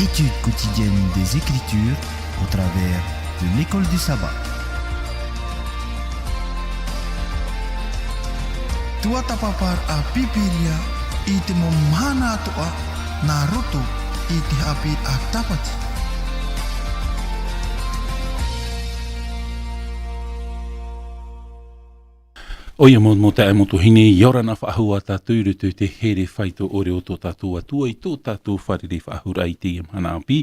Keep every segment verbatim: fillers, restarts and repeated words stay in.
Étude quotidienne des Écritures au travers de l'école du sabbat. Tuatāpaparaʻa Pīpīria i te mau mahana atoʻa nā roto i te haʻapiʻiraʻa Tāpati. ʻOia mau, mau taeaʻe, mau tuahine, ʻia ora na faʻahou ā tātou i roto i te here faito ʻore o tō tātou Atua i tō tātou fārerei faʻahou i teie mahana ʻāpī.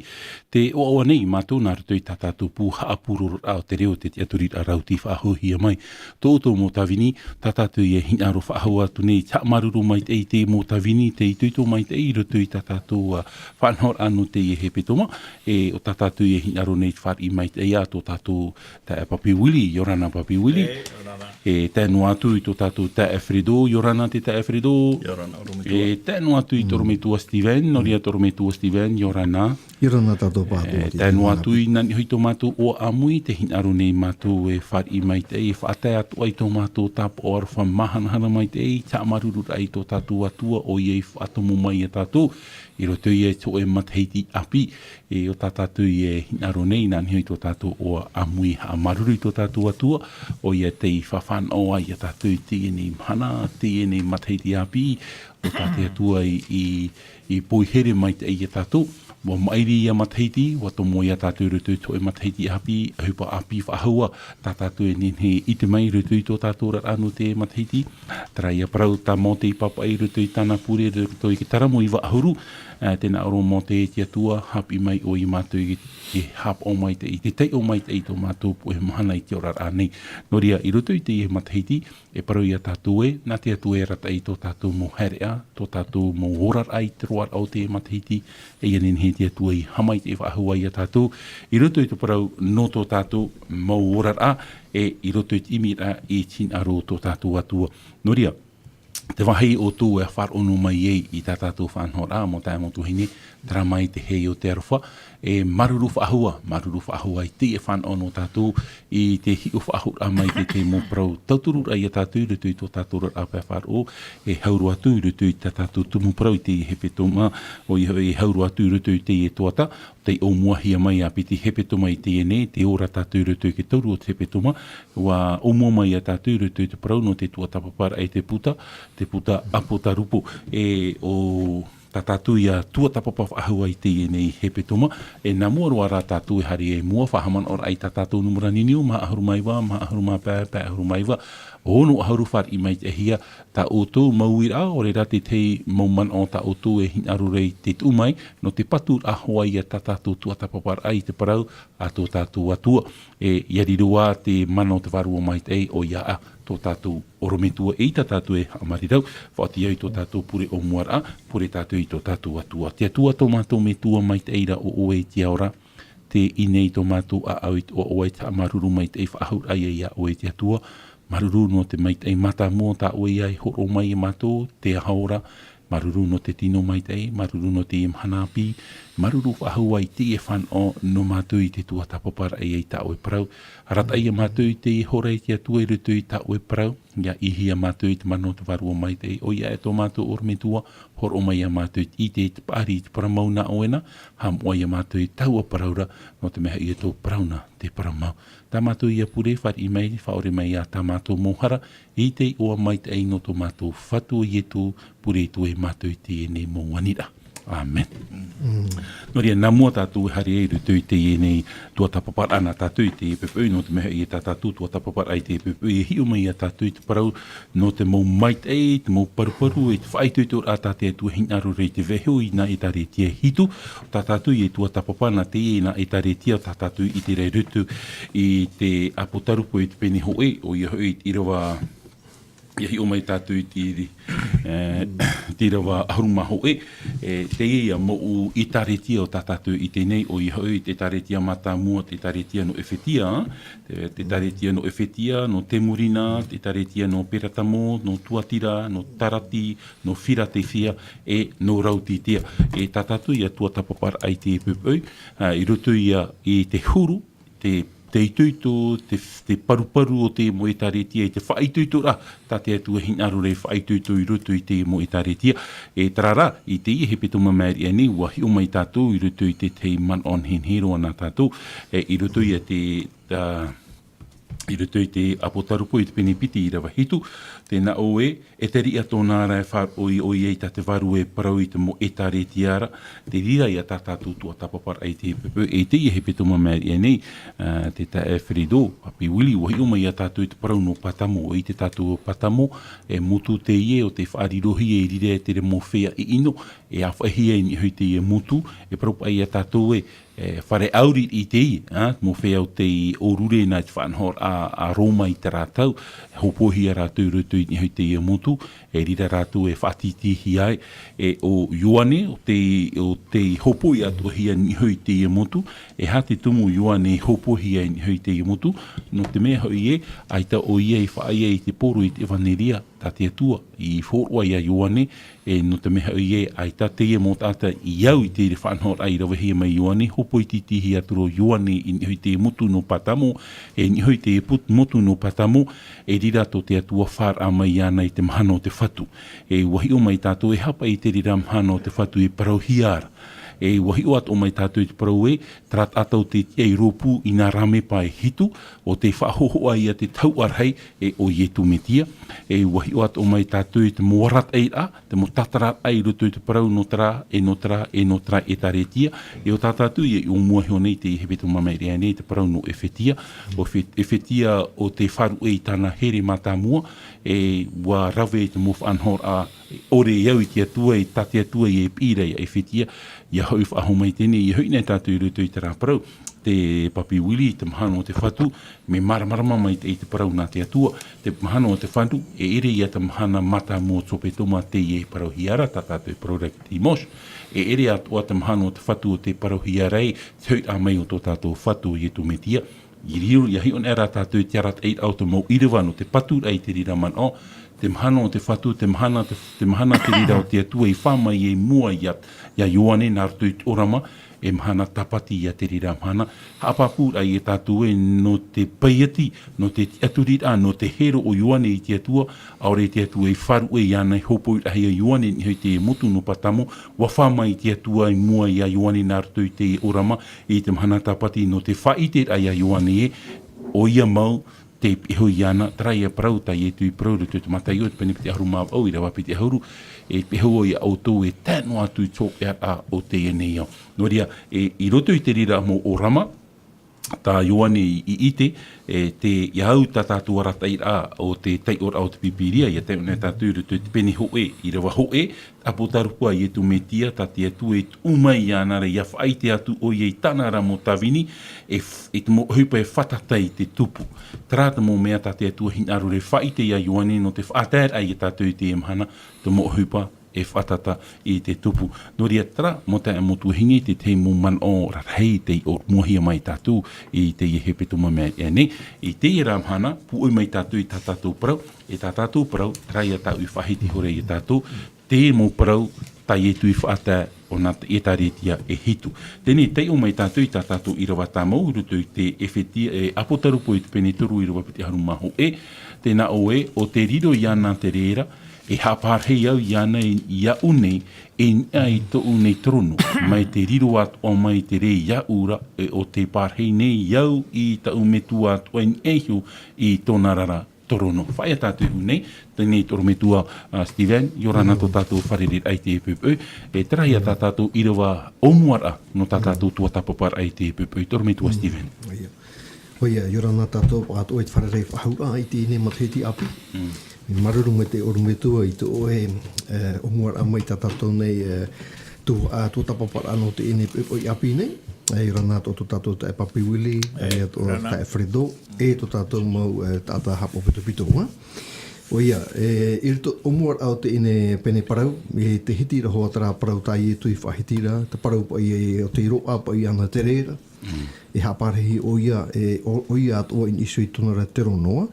Tē ʻoaʻoa nei mātou nā roto i tā tātou pū haʻapurororaʻa o te reo, te tiʻaturiraʻa rauti faʻahouhia mai. Tō ʻoutou mau tāvini, tā tātou e hinaʻaro faʻahou atu nei, te haʻamāuruuru maitaʻi i te mau tāvini, te itoito maitaʻi i roto i tā tātou, ā, faʻanahoraʻa nō teie hepetoma, e ʻo tā tātou e hinaʻaro nei te fāriʻi maitaʻi ā tō tātou taeaʻe Papi Willie, ʻia ora na Papi Willie. E, ʻia ora na. E tae noa atu i tō tātou taeaʻe Fredo, ʻia ora na te taeaʻe Fredo. ʻIa ora na, ʻorometua. E tae noa atu i tō ʻorometua Steven, nō reira tō ʻorometua Steven, ʻia ora na. ʻIa ora na tātou pāpū. E tae noa atu i nā niʻa hoʻi tō mātou ʻoaʻoa ʻāmui, tē hinaʻaro nei mātou e fāriʻi maitaʻi, e faʻatae atu ai tō mātou tāpaʻo aroha māhanahana maitaʻi, te haʻamāuruururaʻa i tō tātou Atua, ʻoia i faʻatomo mai ia tātou i roto ia i te hōʻē matahiti ʻāpī. E ʻo tā tātou e hinaʻaro nei, nā niʻa hoʻi tō tātou ʻoaʻoa ʻāmui, haʻamāuruuru i tō tātou Atua, ʻoia tei faʻafānaʻo ai ia tātou i teie nei mahana, teie nei matahiti ʻāpī, ʻo tā te Atua i, i, i poihere maitaʻi ia tātou. ʻUa maʻiri ia matahiti, ʻua tomo ia tātou i roto i te hōʻē matahiti ʻāpī, ʻohipa ʻāpī faʻahou ā tā tātou e nehenehe e ʻite mai i roto i tō tātou oraraʻa nō teie matahiti. Terā ia parau tā Mōte i pāpaʻi i roto i tāna pure, i roto i te Taramo iva ʻahuru, ā, tē nā ʻō ra Mōte, e te Atua, haʻapiʻi mai ʻoe ia mātou i te haʻapaʻo maitaʻi, i te taiʻo maitaʻi i tō mātou poʻe mahana i te oraraʻa nei. Nō reira, i roto i teie matahiti, e parau ia tātou ē, nā te Atua e arataʻi i tō tātou mau haereʻa, tō tātou mau oraraʻa i te roaraʻa o teie matahiti, e ʻia nehenehe te Atua e haʻamaitaʻi faʻahou ai ia tātou, i roto i te parau nō tō tātou mau oraraʻa, e i roto i te ʻimiraʻa i te hinaʻaro o tō tātou Atua. Nō reira, te vāhi ʻoutou e faʻaroʻo mai ai i tā tātou faʻanahoraʻa, mau taeaʻe, mau tuahine, terā mai te hei o te aroha, e māuruuru faʻahou ā, māuruuru faʻahou ā i teie fānaʻo nō tātou, i te hiʻo faʻahou mai i te, te mau parau tautururaʻa ia tātou i roto i tō tātou oraraʻa pae faʻaroʻo, e hau roa atu i roto i tā tātou tumu parau i teie hepetoma, ʻoia hoʻi e hau roa atu i roto i teie tuata, tei ʻōmuahia mai ā piti hepetoma i teie nei, tē ora tātou i roto i te toru o te hepetoma, ʻua ʻōmua mai ia tātou i roto i te parau nō te tuatāpaparaʻa i te puta, te puta ʻApotarupo, e ʻo tā tātou ia tuatāpapa faʻahou i teie nei hepetoma, e nā mua roa rā tātou e haere i mua, faʻahaʻamanaʻoraʻa i tā tātou nūmera niniu, maha ʻahuru mā iva, maha ʻahuru mā pae, pae ʻahuru mā iva, ono ʻahuru, fāriʻi maitaʻihia tā ʻoutou mau uiraʻa, ʻo reira te tahi mau manaʻo tā ʻoutou e hinaʻaro ra i te tuʻu mai, nō te paturaʻa hoʻi ia tā tātou tuatāpaparaʻa i te parau a tō tātou Atua. E, ʻia riro ā te mana o te Vārua Maitaʻi, ʻoia ā tō tātou ʻorometua, eʻita tātou e haʻamarirau, faʻaoti au i tō tātou pure ʻōmuaraʻa, pure tātou i tō tātou Atua. Te Atua tō mātou Metua maitaʻi ra, ʻo ʻoe te ao ra, tē ʻī nei tō mātou ʻāʻau i te ʻoaʻoa, i te haʻamāuruuru maitaʻi faʻahou ia, ia ʻoe te Atua. Māuruuru nō te maitaʻi mātāmua tā ʻoe ia e hōroʻa mai ia mātou, te aho ra, māuruuru nō te tino maitaʻi, māuruuru nō teie mahana ʻāpī, māuruuru faʻahou i teie fānaʻo nō mātou i te tuatāpaparaʻa i tā ʻoe parau. Arataʻi ia mātou i teie hora, e te Atua, i roto i tā ʻoe parau, ʻia ʻīhia mātou i te mana o te Vārua Maitaʻi, ʻoia ā tō mātou ʻorometua, hōroʻa mai ia mātou i te, i te paʻari, i te parau mau nā ʻoe na, haʻamoʻa ia mātou i taua parau ra, nō te mea hoʻi ē tō parau na te parau mau. Tā mātou ia pure, fāriʻi mai, faʻaʻore mai ia tā mātou mau hara, i te iʻoa maitaʻi nō tō mātou Fatu ʻo Ietu, pure atu ai mātou i teie nei mau aniraʻa. ʻĀmene. Nō reira, nā mua tātou e haere ai i roto i teie nei tuatāpaparaʻa nā tātou i teie poʻipoʻi, nō te mea hoʻi ē tā tātou tuatāpaparaʻa i teie poʻipoʻi, e hiʻo mai ia tātou i te parau nō te mau maitaʻi, te mau paruparu, e te faʻaitoitoraʻa tā te Atua e hinaʻaro ra i te vaiiho i nā ʻĒtārētia e hitu, tā tātou e tuatāpapa nā teie nā ʻĒtārētia tā tātou i ʻite ra i roto i te ʻApotarupo i te pene hōʻē, ʻoia hoʻi te ʻīrava, ʻia hiʻo mai tātou i te, e, te ʻīrava ʻahuru mā hōʻē, e, teie ia moʻu ʻĒtārētia o tā tātou i ʻite nei, ʻoia hoʻi te ʻĒtārētia mātāmua, te ʻĒtārētia nō ʻEfetia, te, te ʻĒtārētia nō ʻEfetia, nō Temurina, te ʻĒtārētia nō Peretamo, nō Tuatira, nō Tarati, nō Philadelphia, e nō Laodicea. E tā tātou ia tuatāpaparaʻa i teie poʻipoʻi, ā, i roto ia i te huru, te te itoito, te, te paruparu o te mau ʻĒtārētia, i te faʻaitoitoraʻa tā te Atua hinaʻaro ra e faʻaitoito i roto i te mau ʻĒtārētia. E terā rā, i teie hepetoma māʻiri aʻe nei, ʻua hiʻo mai tātou i roto i te tahi manaʻo nehenehe roa nā tātou, e, i roto ia te, ā, i roto i te Apotarupo i te pene piti ʻīrava hitu, tē nā ʻō ē, e te riʻi atoʻa ra e faʻaroʻo ʻoia i tā te Vārua e parau i te mau ʻĒtārētia ra, te reira ia tā tātou tuatāpaparaʻa i teie poʻipoʻi, e teie hepetoma māʻiri aʻe nei, ā, te taeaʻe Fredo, Papi Willie, ʻua hiʻo mai ia tātou i te parau nō Patamo, ʻua ʻite tātou ʻo Patamo, e motu teie ʻo tē faʻarirohia i reira e terā mau feiā ʻiʻino, e ʻāfaʻihia i niʻa i teie motu, e parau paʻi ia tātou ē, e, fare ʻāuri i teie, ā, mau feiā ʻo tei ʻōrure nā te faʻanahoraʻa a, a Roma i terā tau, e hōpoihia rātou i roto i niʻa i teie motu, e reira rātou e faʻatītīhia ai, e ʻo Ioane, ʻo tei, ʻo tei hōpoi atoʻahia i niʻa i teie motu, e aha te tumu Ioane e hōpoihia i niʻa i teie motu, nō te mea hoʻi ē, ʻaita ʻoia i faʻaea i te poro i te ʻevanelia, tā te Atua, i hōroʻa ia Ioane, e nō te mea hoʻi ē, ʻaita teie mau taʻata i au i te faʻanahoraʻa i ravehia mai Ioane, hōpoi tītīhia atu ra Ioane i niʻa i te motu nō Patamo, e niʻa i te put-, motu nō Patamo, e reira tō te Atua faʻaroʻo mai iāna i te mahana o te Fatu. E ʻua hiʻo mai tātou e aha paʻi te reira mahana o te Fatu e parauhia ra. E ʻua hiʻo atoʻa mai tātou i te parau ē, terā taʻata ʻo tē tiʻa i rōpū i nā rāmepa e hitu, ʻo tē faʻahōhoʻa ia te tahuʻa rahi, e ʻo Ietu Metia. E ʻua hiʻo atoʻa mai tātou i te mau arataʻiraʻa, te mau tātararaʻa i roto i te parau nō terā, e nō terā, e nō terā ʻĒtārētia. E ʻo tā tātou ia i ʻōmua iho nei i teie hepetoma māʻiri aʻe nei, te parau nō Efetia. ʻO Efe-, Efetia ʻo tē faʻaruʻe i tāna here mātāmua, e ʻua rave i te mau faʻanahoraʻa ʻore e au i te Atua, e tā te Atua ia e piʻi ra ia Efetia, ʻia hoʻi faʻahou mai teie nei, ʻia hoʻi nei tātou i roto i terā parau, te Papi Willie, te mahana o te Fatu, mea māramarama maitaʻi te parau nā te Atua, te mahana o te Fatu, e ʻere ia te mahana mātāmua o tō hepetoma teie e parauhia ra, tā tātou e parau ra i te Dimanche, e ʻere atoʻa te mahana o te Fatu ʻo tē parauhia ra e te hoʻiraʻa mai o tō tātou Fatu ʻo Ietu Metia, i riro, ʻia hiʻo nei rā tātou i te arataʻiraʻa o te mau ʻīrava nō te paturaʻa i te reira manaʻo, te mahana o te Fatu, te mahana, te, te mahana te reira o te Atua i fā mai i mua ia, ia Ioane nā roto i te ʻōrama, e mahana tāpati ia te reira mahana, haʻapāpūraʻa ia tātou ē nō te paiati, nō te tiʻaturiraʻa, nō te hero o Ioane i te Atua, ʻaore te Atua i faʻaruʻe iāna i hōpoiraʻahia Ioane i niʻa i te motu nō Patamo, ʻua fā mai te Atua i mua ia Ioane nā roto i te ʻōrama, i te mahana tāpati nō te faʻaʻiteraʻa ia Ioane ē, ʻoia mau tei piʻi iho iāna, terā ia parau tā Ietu i parau i roto i te Mataio, te pene piti ʻahuru mā vaʻu, ʻīrava piti ʻahuru, e piʻi iho ia ʻoutou e tae noa atu i te hopeʻaraʻa o teie nei ao. Nō reira, e, i roto i te reira mau ʻōrama, tā Ioane i, i ʻite, e, te, ʻia au tā tātou arataʻiraʻa o te taiʻoraʻa o te Pīpīria, ʻia taiʻo nei tātou i roto i te pene hōʻē, ʻīrava hōʻē, Apotarupo a Ietu Metia, tā te Atua e tuʻu mai iāna ra, ʻia faʻaʻite atu ʻoia i tāna ra mau tāvini, e f-, i te mau ʻohipa e fātata i te tupu. Terā te mau mea tā te Atua hinaʻaro ra e faʻaʻite ia Ioane nō te faʻataeraʻa ia tātou i teie mahana, te mau ʻohipa e fātata i te tupu. Nō reira terā, mau taeaʻe, mau tuahine, te tahi mau manaʻo rarahi tei ʻōmuahia mai tātou i teie hepetoma māʻiri aʻe nei. I teie rā mahana, pūʻoi mai tātou i tā tātou parau, e tā tātou parau, terā ia tāʻu i faʻahiti iho ra ia tātou, te mau parau tā Ietu i faʻatae ʻo nā ʻĒtārētia e hitu. Teie nei, taiʻo mai tātou i tā tātou ʻīrava tāmau, i roto i te Efetia, e, Apotarupo i te pene toru, ʻīrava piti ʻahuru mā hōʻē, tē nā ʻō ē, ʻo tē riro iāna te rē ra, e haʻapārahi au iāna i, iāʻu nei, i niʻa i tōʻu nei torono, mai te riro atoʻa mai te rē iāʻu ra, e ʻo tē pārahi nei au i tāʻu Metua atoʻa i niʻa iho i tōna ra torono. Faʻaea tātou i ʻō nei, teie nei te ʻorometua, ā, Steven, ʻia ora na tō tātou fārereiraʻa i teie poʻipoʻi, e terā ia tā tātou ʻīrava ʻōmuaraʻa nō tā tātou tuatāpaparaʻa i teie poʻipoʻi, te ʻorometua Steven. ʻOia. ʻOia, ʻia ora na tātou, ā, atoʻa i te fārerei faʻahou ra i teie nei matahiti ʻāpī. Mm. E māuruuru maitaʻi te ʻorometua i tō ʻoe, e, ʻōmuaraʻa mai tā tātou nei, e, tu-, ā, tuatāpaparaʻa nō teie nei poʻipoʻi ʻāpī nei. E, ʻia ora na tō, tō tātou taeaʻe Papi Willie, e, ʻia ora na tō taeaʻe Fredo, e tō tātou mau, e, taʻata haʻapaʻo pitopito, ā. ʻOia, e, i roto ʻōmuaraʻa o teie nei pene parau, e te hiti ra hoʻi terā parau tā Ietu i faʻahiti ra, te parau paʻi ē, ʻo tē roaʻa paʻi iāna te rē ra. Mm. E haʻapārahi ʻoia, e, ʻo, ʻoia atoʻa i niʻa iho i tōna ra torono.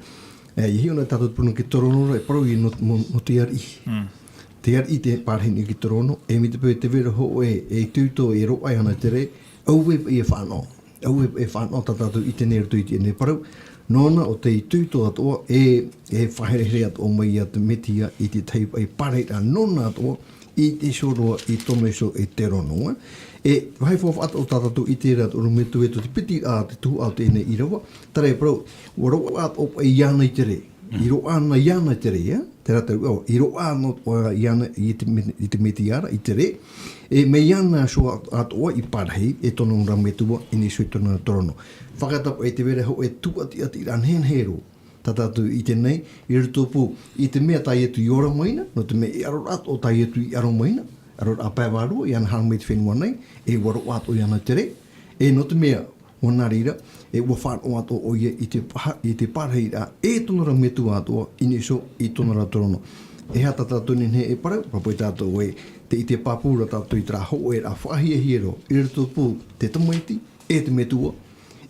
E, ʻia hiʻo na tātou te parau nō te torono ra, e parau ia nō, nō, nō te ariʻi. Mm. Te ariʻi tē pārahi nei i te torono, e mai te peu tē vai ra hōʻē, e itoito, e roaʻa iāna te rē, ʻaore paʻi e fānaʻo. au e, e fānaʻo tā tātou i teie nei roto i teie nei parau, nōna ʻo te itoito atoʻa, e, e faʻaherehere atoʻa mai ia te Metia i te tahi paʻi pārahiraʻa nōna atoʻa, i te iho roa, i tōna iho e te rono, e. E, vāhi faufaʻa atoʻa tā tātou i te reira ʻorometua e tō te piti, ā, te tuhaʻa o teie nei ʻīrava, terā e parau, ʻua roaʻa atoʻa paʻi iāna i te rē. I roaʻa ana iāna i te rē, e? Terā te, ʻo, i roaʻa ana atoʻa iāna i te Me-, i te Metia ra, i te rē. E, mai iāna iho atoʻa i pārahi, e tōna ra metua, i niʻa iho i tōna rono. Fātata paʻi te vai ra hōʻē tūʻatiʻatiraʻa nehenehe roa tā tātou i teie nei, i roto pū i te mea tā Ietu i ora mai na, nō te mea e ʻaro atoʻa tā Ietu i aro mai na, ʻaroraʻa pae vārua, iāna haere mai i te fenua nei, e ʻua roaʻa atoʻa iāna i te rē, e nō te mea, ʻua nā reira, e ʻua fānaʻo atoʻa ʻoia i te paha-, i te pārahiraʻa, e tōna ra metua atoʻa, i niʻa iho i tōna ra rono. E aha tā tātou e nehenehe e parau, parau paʻi tātou ē, tē ʻite pāpū ra tātou i terā hōʻēraʻa faʻahiahia roa, i roto pū te tamaiti, e te metua,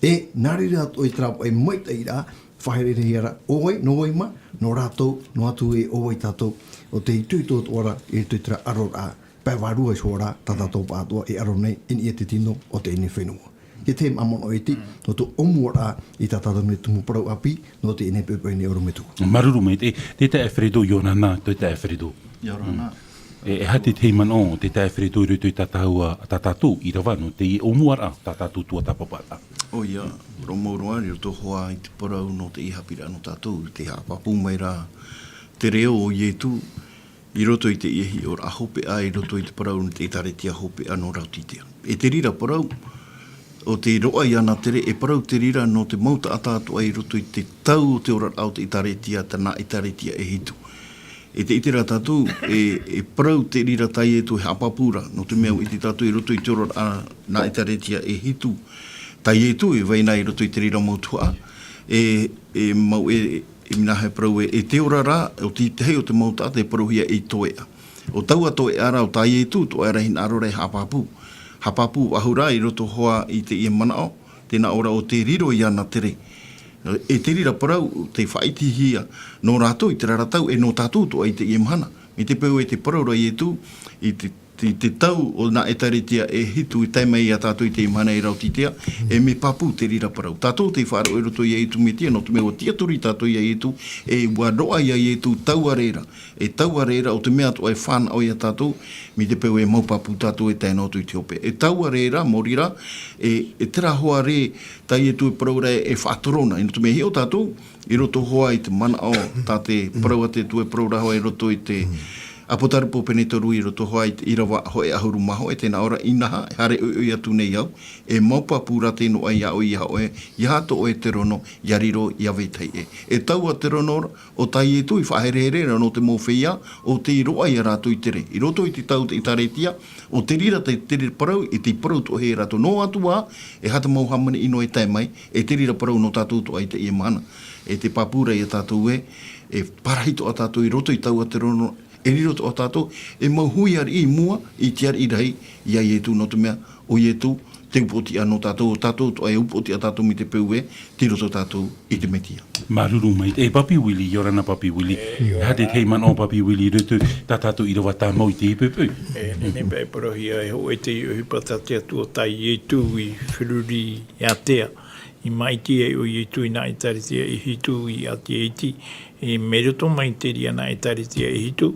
e nā reira atoʻa i terā paʻi maitaʻiraʻa, faʻahereherehia ra, ʻo vai, nō vai mā, nō rātou, noa atu ē ʻo vai tātou, ʻo te itoito atoʻa ra, i roto i terā ʻaroraʻa, pae vārua iho ra, tā tātou pāʻatoʻa e aro nei, i niʻa i te tino o teie nei fenua. Ia te mau manaʻo iti, nō tō ʻōmuaraʻa i tā tātou nei tumu parau ʻāpī, nō teie nei poʻipoʻi nei ʻorometua. Māuruuru maitaʻi, te, te taeaʻe Fredo, ʻia ora na, te taeaʻe Fredo. ʻIa ora na. E, e aha te tahi manaʻo, te taeaʻe Fredo i roto i tā tāua, tā tātou ʻīrava nō teie ʻōmuaraʻa, tā tātou tuatāpaparaʻa. ʻOia, parau mau roa, i roto hoʻi i te parau nō teie haʻapiʻiraʻa nō tātou, tē haʻapāpū mai ra te reo o Ietu, i roto i teie hiʻoraʻa hopeʻa, i roto i te parau nō te ʻĒtārētia hopeʻa nō Raotitea. E te reira parau, ʻo te roaʻa iāna te rē, e parau te reira nō te mau taʻata atoʻa i roto i te tau o te oraraʻa o te ʻĒtārētia, tā nā ʻĒtārētia e hitu. E te ʻite ra tātou, e, e parau te reira tā Ietu e haʻapāpū ra, nō te mea ʻua ʻite tātou i roto i te oraraʻa nā ʻĒtārētia e hitu, tā Ietu e vai na i roto i te reira mau tuhaʻa, e, e mau e, e mea nā hea e parau ē, e te ora ra, ʻo te tahi o te mau taʻata e parauhia ei toeʻa. ʻO taua toeʻa ra, ʻo tā Ietu, toeʻa ra hinaʻaro ra e haʻapāpū. Haʻapāpū faʻahou ra i roto hoʻi i teie manaʻo, tē nā ʻō ra ʻo te riro iāna te rē. E te reira parau, tē faʻaitihia nō rātou i terā ra tau, e nō tātou atoʻa i teie mahana. Mai te peu ē tē parau ra Ietu, i te, te, te tau o nā ʻĒtārētia e hitu i tae mai ia tātou i teie mahana i Raotitea, e mea pāpū te reira parau. Tātou tē faʻaroʻo i roto ia Ietu Metia, nō te mea ʻua tiʻaturi tātou ia Ietu, e ʻua roaʻa ia Ietu taua reira. E taua reira, ʻo te mea atoʻa e fānaʻo ia tātou, mai te peu e mau pāpū tātou e tae noa atu i te hopeʻa. E taua reira, maori rā, e, e terā hoʻi rē, tā Ietu e parau ra e faʻatorona, nō te mea hiʻo tātou, i roto hoʻi i te manaʻo, tā te parau a te Atua e parau ra hoʻi i roto i te ʻApotarupo pene toru i roto hoʻi i te ʻīrava hōʻē ʻahuru mā hōʻē, tē nā ʻō ra, inaha, e haere ʻoiʻoi atu nei au, e mau pāpū ra tē noaʻa iā ʻoe, iā ʻoe, ʻeiaha tō ʻoe te rono, ʻia riro, ʻia vetahi ʻē. E taua te rono ra, ʻo tā Ietu i faʻaherehere ra nō te mau feiā, ʻo tei roaʻa ia rātou i te rē. I roto i te tau o te ʻĒtārētia, ʻo te reira te, te reira parau, e tei parau atoʻa hia rātou. Noa atu ā, e aha te mau hāmani ʻino e tae mai, e te reira parau nō tātou atoʻa i teie mahana. E tē pāpū ra ia tātou ē, e pārahi atoʻa tātou i roto i taua te rono, e riro atoʻa tātou, e mau hui ariʻi i mua, i te ariʻi rahi, ia Ietu nō te mea, ʻo Ietu, te upoʻotiʻa nō tātou, ʻo tātou atoʻa e upoʻotiʻa tātou mai te peu ē, tei roto tātou i te Metia. Māuruuru maitaʻi, e Papi Willie, ʻia ora na Papi Willie. ʻIa ora. E aha te tahi manaʻo Papi Willie i roto tā tātou ʻīrava tāmau i teie poʻipoʻi? E, nehenehe paʻi e parauhia e hōʻē te ʻohipa tā te Atua tā Ietu i feruri iātea. I maʻiti ai ʻo Ietu i nā ʻĒtārētia e hitu i ʻĀtiaiti, e mea roto mai te reira nā ʻĒtārētia e hitu,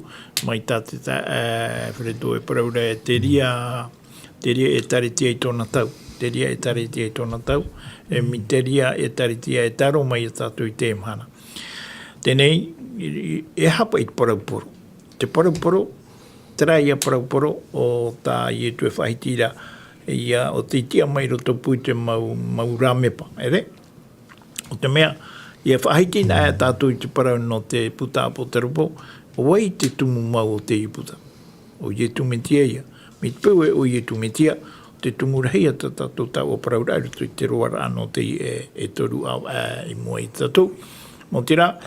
mai tā te ta-, e, Fredo e parau ra, te reira, te reira ʻĒtārētia i tōna tau, te reira ʻĒtārētia i tōna tau, e mai te reira ʻĒtārētia e taro mai ia tātou i teie mahana. Teie nei, e, e, e aha paʻi te parau poro. Te parau poro, terā ia parau poro, ʻo tā Ietu e faʻahiti ra, ia ʻo tei tiʻa mai i roto pū i te mau, mau rāmepa, ʻere? ʻO te mea, ʻia faʻahiti na ia tātou i te parau nō te puta ʻApotarupo, ʻo vai te tumu mau o teie puta? ʻO Ietu Metia ia. Mai te peu ē ʻo Ietu Metia, ʻo te tumu rahi ia tā tātou taua parauraʻa i roto i te roaraʻa nō teie e, e toru ʻāvaʻe i mua ia tātou. Nō te reira,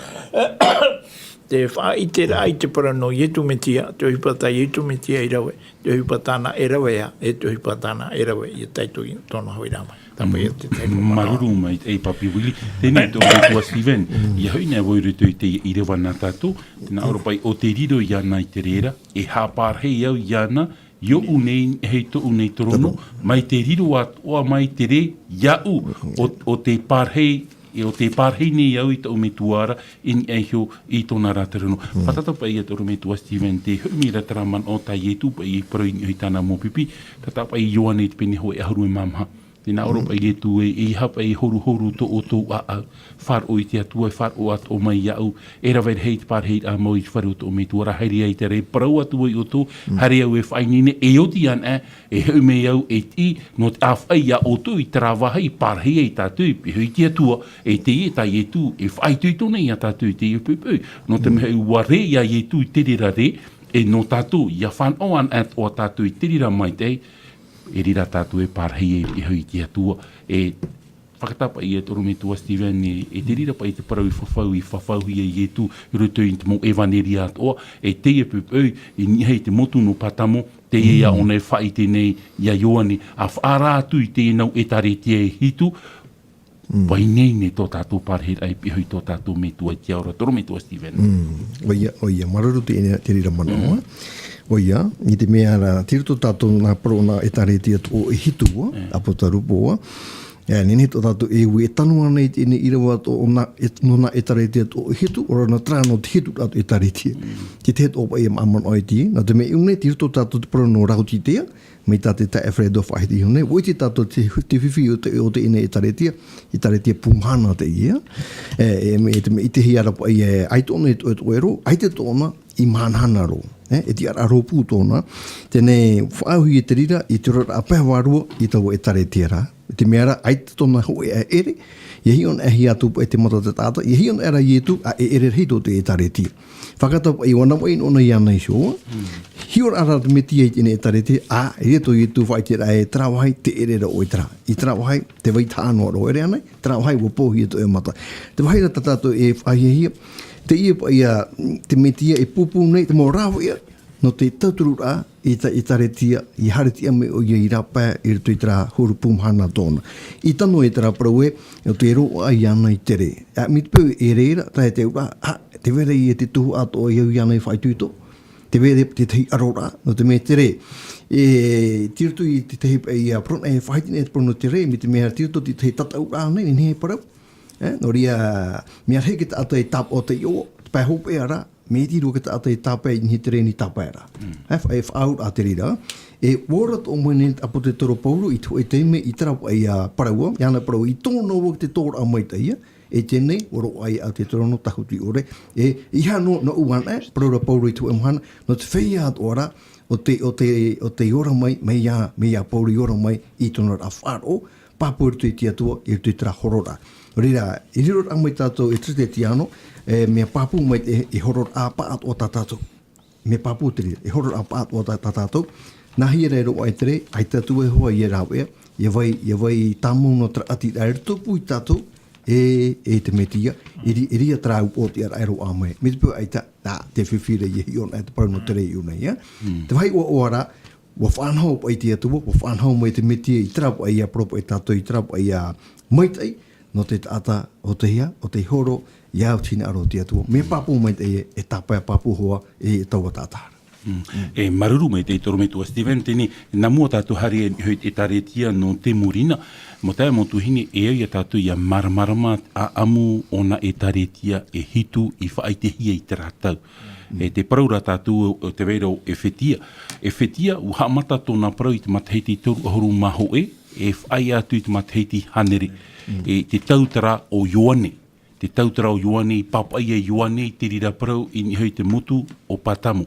te faʻaʻiteraʻa i te parau nō Ietu Metia, te ʻohipa tā Ietu Metia i rave, te ʻohipa tāna e rave ā, e te ʻohipa tāna e rave, ʻia tae atu i tōna hoʻiraʻa mai. Tāpaʻo ia te tahi mau manaʻo. Māuruuru maitaʻi Papi Willie. Teie nei tō ʻoutou Steven, ʻia hoʻi nei vau i roto i te ʻīrava nā tātou, tē nā ʻō ra paʻi ʻo te riro iāna i te rē ra, e haʻapārahi au iāna, Iōʻu nei, hei tōʻu nei torono, mai te riro atoʻa mai te rē iāʻu, o, o te pārahi, e o te pārahi nei au i taʻu metua ra, i niʻa iho i tōna ra torono. Fātata paʻi ia te ʻorometua Stephen, te hoʻi mai ra terā manaʻo tā Ietu paʻi i parau i niʻa i tāna mau pipi, tātaʻi paʻi Ioane te pene hōʻē ʻahuru e mā maha. Tē nā ʻō ra paʻi Ietu ē, ʻeiaha paʻi e horuhoru tō ʻoutou ʻāʻau. Faʻaroʻo i te Atua, e faʻaroʻo atoʻa mai iāʻu, e rave rahi te pārahiraʻa mau i te fare o tōʻu metua ra, haere ai terā e parau atu ai ʻoutou, haere au e faʻaineine, e oti anaʻe, e hoʻi mai au e tiʻi, nō te ʻāfaʻi iā ʻoutou i terā vāhi i pārahi ai tātou i pihaʻi i te Atua, e teie tā Ietu, e faʻaitoito nei iā tātou i teie poʻipoʻi, nō te mea ʻua rē iā Ietu i te reira rē, e nō tātou, ʻia fānaʻo anaʻe atoʻa tātou i te reira maitaʻi, e reira tātou e pārahi ai i pihaʻi i te Atua, e fātata paʻi ia te ʻorometua Stephen, e, e te reira paʻi te parau i fafau, i fafauhia e Ietu, i roto i te mau ʻevaneria atoʻa, e teie poʻipoʻi, i niʻa i te motu nō Pātamo, teie ā ʻōna e faʻaʻite nei iā Ioane, ʻa faʻaara atu i teie nau ʻĒtārētia e hitu, vai nei nei tō tātou pārahiraʻa i pihaʻi i tō tātou Metua i te ao ra, te ʻorometua Stephen. ʻOia, ʻoia, māuruuru te, te reira manaʻo, ʻoia, i te mea ra, tei roto tātou nā parau o nā ʻĒtārētia e toʻo e hitu, ʻāpōtarupo, e, nehenehe tō tātou e ui, e tano ānei teie ʻīrava atoʻa o nā, e, nō nā ʻĒtārētia e toʻo e hitu, ʻo rātou terā nō te hitu atu ʻĒtārētia. Te tahi atoʻa paʻi e manaʻo i teie, nā te mea i ʻō nei, tei roto tātou te parau nō Raotitea, mai tā te taeaʻe Fredo faʻahiti iho nei, ʻua ʻite tātou te, te fifi o te, o teie ʻĒtārētia, ʻĒtārētia pūmahana teie, e, e, e te mea ʻitehia ra paʻi, e, ʻaita ʻōna e toʻotoʻo roa, ʻaita tōna i mahanahana roa, e, e tiʻaraʻa rōpū tōna, teie nei faʻaauhia te reira, i te oraraʻa pae vārua, i taua ʻĒtārētia ra, i te mea ra, ʻaita tōna hōʻē ʻaʻere, ʻia hiʻo anaʻe hia atu paʻi te mata o te taʻata, ʻia hiʻo anaʻe ra Ietu, ʻa ʻeʻere rahi tō te ʻĒtārētia. Fātata paʻi, ʻua nā maʻi nōna iāna iho, hiʻo ra rā te Metia i teie ʻĒtārētia, ʻa, e tō Ietu faʻaʻiteraʻa e terā vāhi, te ʻere ra ʻoe terā. I terā vāhi, tē vai tahaʻa noa roa, ʻere ānei, terā vāhi, ʻua pōhia tō ʻoe mata. Te vāhi ra tā tātou e faʻahiahia, teie paʻi ia, te Metia e pūpū nei, te mau rāveʻa, nō te tautururaʻa, i te ʻĒtārētia, ʻia haere tiʻa mai ʻoia i rāpae, i roto i terā huru pūmahana tōna. I tano e terā parau ē, nō te roaʻa iāna i te rē. ʻA, mai te peu e rē ra, tae te auraʻa, ʻa, tē vai ra ia te tuhaʻa atoʻa e au iāna i faʻaitoito. Tē vai ra te tahi ʻaroraʻa, nō te mea te rē. E, tei roto i te tahi paʻi ia parau, e faʻahiti nei te parau nō te rē, mai te mea tei roto i te tahi tataʻuraʻa nei, nehenehe e parau. E, nō reira, mea rahi te taʻata e tāpaʻo i te iʻoa, te pae hopeʻa ra, mea iti roa te taʻata e tāpae i niʻa i te rē nō te tāpaeraʻa. E, fa-, e faʻaauraʻa te reira. E, ʻua ora atoʻa mai nei te ʻāpōsetolo Pauro i te hōʻē taime i terā paʻi ia parau, iāna parau i tōna vau te tōraʻa maitaʻi, e teie nei, ʻua roaʻa ai ʻa te torono tāhuti ʻore. E, ʻeiaha noa, noa ʻua anaʻe, parau ra Pauro i te hōʻē mahana, nō te feiā atoʻa ra, o te, o te, o te ora mai, mai iā, mai iā Pauro i ora mai, i tōna ra faʻaroʻo, pāpū i roto i te Atua, i roto i terā hororaʻa. Nō reira, i riro ra mai tātou e Teretetiano, e, mea pāpū mai te, e hororaʻa paʻatoʻa tā tātou. Mea pāpū te reira, e hororaʻa paʻatoʻa tā, tā tātou. Nāhea rā e roaʻa i te rē, ʻaita atu vau hoʻi e rāveʻa, ʻia vai, ʻia vai tāmau noa terā ʻati ra, e tupu ia tātou, e, e te Metia, e ri-, e reira terā upoʻotiʻaraʻa e roaʻa mai. Mai te peu ʻaita, ā, te fifi ra ʻia hiʻo anaʻe te parau nō te rē i ʻō nei, ā. Te vāhi ʻoaʻoa ra, ʻua faʻanaho paʻi te Atua, ʻua faʻanaho mai te Metia i terā paʻi ia parau paʻi tātou, i terā paʻi ia maitaʻi, nō te taʻata, ʻo tei hea, ʻo tei horo, ʻia au te hinaʻaro o te Atua. Mea pāpū maitaʻi e, e tāpae pāpū hoʻi, e taua taʻata ra. E māuruuru maitaʻi te ʻorometua Stephen, teie nei, nā mua tātou haere i niʻa i te ʻĒtārētia nō Temurina, mau taeaʻe mau tuahine, e au ia tātou ʻia māramarama ʻāʻamu o nā ʻĒtārētia e hitu i faʻaʻitehia i terā tau. E te parau ra tātou o te vai ra ʻo ʻEfetia. ʻEfetia, ʻua haʻamata tōna parau i te matahiti toru ʻahuru mā hōʻē, e faʻaea atu i te matahiti hānere. E te tau terā o Ioane. Te tau terā o Ioane, i pāpaʻi ai Ioane i te reira parau i niʻa i te motu o Pātamo.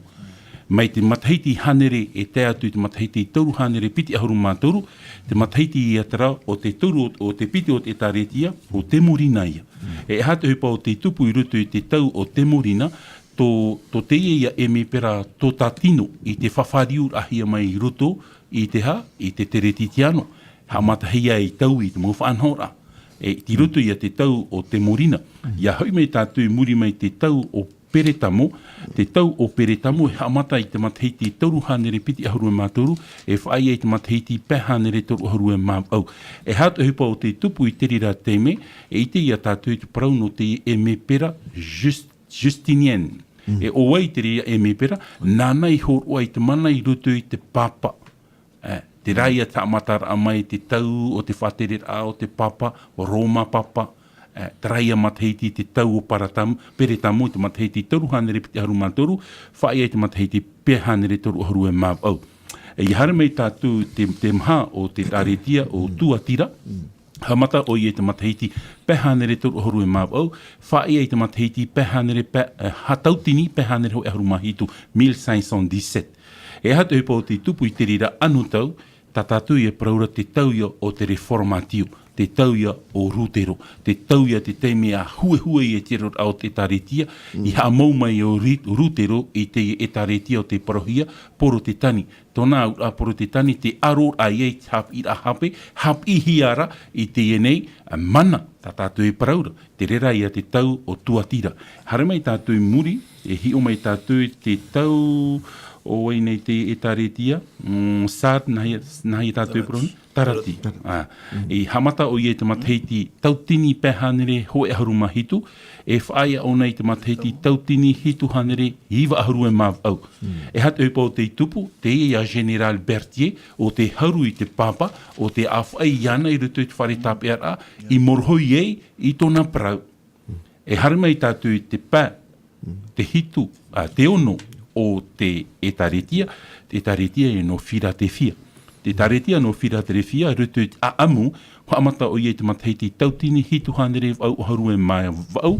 Mai te matahiti hānere e tae atu i te matahiti toru hānere piti ʻahuru mā toru, te matahiti ia terā o te toru o, o te piti o te ʻĒtārētia, ʻo Temurina ia. E aha te ʻohipa o te tupu i roto i te tau o Temurina, tō, tō teie ia ʻemepera tō tā tino i te fafariuraʻahia mai i roto i te hā, i te Teretetiano. Haʻamatahia e Taui te mau faʻanahoraʻa. E, tei roto ia te tau o Temurina. ʻIa hoʻi mai tātou i muri mai te tau o Peretamo, te tau o Peretamo e haʻamata i te matahiti toru hānere piti ʻahuru mā toru, e faʻaea i te matahiti pae hānere toru ʻahuru mā vaʻu. E aha te ʻohipa o te tupu i te reira taime, e ʻite ia tātou i te parau nō te ʻemepera Just-, Justinian. E ʻo vai te reira ʻēmepera? Nāna i hōroʻa i te mana i roto i te papa. E, te rā ia te haʻamataraʻa mai te tau o te faʻatereraʻa o te papa, o Roma papa, e, te rā ia matahiti te tau o Paratamu, Peretamo i te matahiti toru hānere piti ʻahuru mā toru, faʻaʻia i te matahiti pae hānere toru ʻahuru e mā vaʻu. E, ia haere mai tātou te, te maha o te ʻētāretia o Tuatira, haʻamata ʻoia i te matahiti pae hānere toru ʻahuru e mā vaʻu, faʻaʻia i te matahiti pae hānere pae, e, ha tautini pae hānere hōʻē ʻahuru mā hitu, mille cinq cent dix-sept. E aha te ʻohipa o tei tupu i te reira anotau, tā tātou ia parau ra te tau ia o te Reformatio, te tau ia o Rutero, te tau ia te taime a huehue ia te roraʻa o te ʻētāretia, i haʻamau mai o Ri-, Rutero i te ʻētāretia o te parauhia Porotetani. Tōna auraʻa Porotetani te aro ra ia i te haʻapiʻiraʻa hape, haʻapiʻihia ra i teie nei, a, mana, tā tātou e parau ra, te reira ia te tau o Tuatira. Haere mai tātou i muri, e hiʻo mai tātou i te tau o vai nei te ʻētāretia, mm, Sardes, nāhea, nāhea tātou e parau nei? Tarati. Tarati. A, i haʻamata ʻoia i te matahiti tautini pae hānere hōʻē ʻahuru mā hitu, e faʻaʻia ʻōna i te matahiti tautini hitu hānere iva ʻahuru e mā vaʻu. E aha te ʻohipa o tei tupu, teie ia Général Berthier, ʻo tē haru i te papa, ʻo tē ʻāfaʻi iāna i roto i te fare tāpeʻaraʻa, i morohoi ai i tōna parau. E haere mai tātou i te pae, te hitu, a, te ono o te ʻētāretia, te ʻētāretia e nō Philadelphia. Te ʻētāretia nō Philadelphia, i roto i te ʻaʻamu, haʻamata ʻoia i te matahiti tautini hitu hānere vaʻu ʻahuru e mā vaʻu,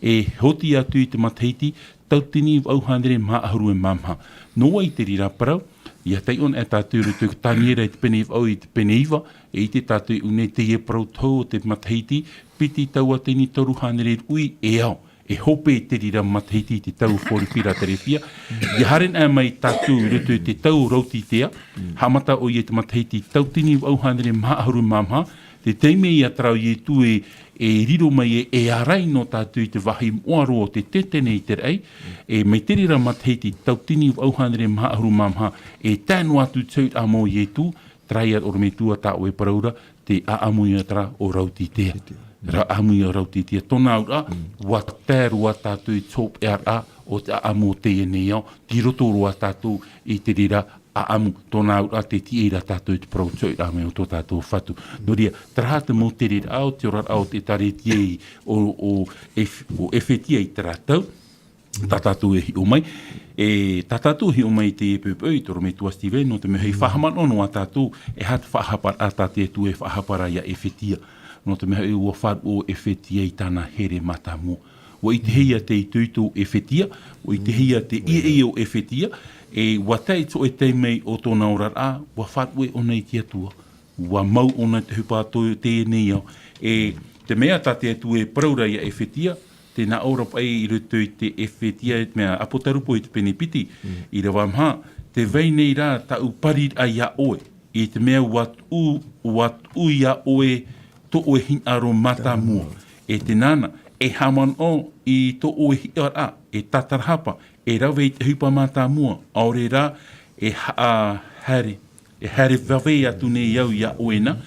e hoti atu i te matahiti tautini vaʻu hānere mā ʻahuru e mā maha. Nō vai te reira parau, ia taiʻo anaʻe tātou i roto i Taniera i te pene vaʻu i te pene iva, e ʻite tātou i ʻō nei teie parau tohu o te matahiti, piti tauatini toru hānere ruʻi e ao. E hope te reira matahiti i te tau o Philadelphia. Ia haere anaʻe mai tātou i roto i te tau o Laotiteā, haʻamata ʻoia i te matahiti tautini vaʻu hānere mā ʻahuru mā maha, te taime ia terā ʻo Ietu e, e riro mai e, e ārai nō tātou i te vāhi moʻa roa o te tetene i te raʻi, e mai te reira matahiti tautini vaʻu hānere mā ʻahuru mā maha, e tae noa atu te hōʻē mau Ietu, terā ia ʻorometua tā ʻoe parau ra, te ʻaʻamu ia terā o Laotiteā. Ra ʻaʻamu ia o Laotiteā. Tōna auraʻa, ʻua tae roa tātou i te hopeʻaraʻa o te ʻaʻamu o teie nei ao, tei roto roa tātou i te reira ʻaʻamu, tōna auraʻa te tiʻa ra tātou i te parau o te hōpeʻa mai o tō tātou Fatu. Nō reira, terā te mau tereraʻa o te oraraʻa o te ʻētāretia i, o, o, Ef-, o Efetia i terā tau, tā tātou e hiʻo mai, e, tā tātou e hiʻo mai i teie poʻipoʻi, te ʻorometua Steven, nō te mea hoʻi faʻahaʻamanaʻo noa tātou, e aha te faʻahaparaʻa tā te Atua e faʻahapa ra ia Efetia. Nō te mea hoʻi ʻua faʻaruʻe ʻo Efetia i tāna here mātāmua. ʻUa ʻitehia te itoito o Efetia, ʻua ʻitehia te ʻieʻie o Efetia, e ʻua tae i te hōʻē taime o tōna oraraʻa, ʻua faʻaruʻe ʻōna i te Atua. ʻUa mau ʻōna i te ʻohipa o teie nei ao. E te mea tā te Atua e parau ra ia Efetia, tē nā ʻō ra paʻi i roto i te Efetia, e te mea Apotarupo i te pene piti, ʻīrava maha, tē vai nei rā tāʻu pariraʻa ia ʻoe, i te mea ʻua tuʻu, ʻua tuʻu ia ʻoe tō ʻoe hinaʻaro mātāmua. E tē nāna, e haʻamanaʻo i tō ʻoe hiʻoraʻa, e tātarahapa, e rave i te ʻohipa mātāmua, ʻaore rā, e haʻahaere, e haere vave atu nei au ia ʻoe na,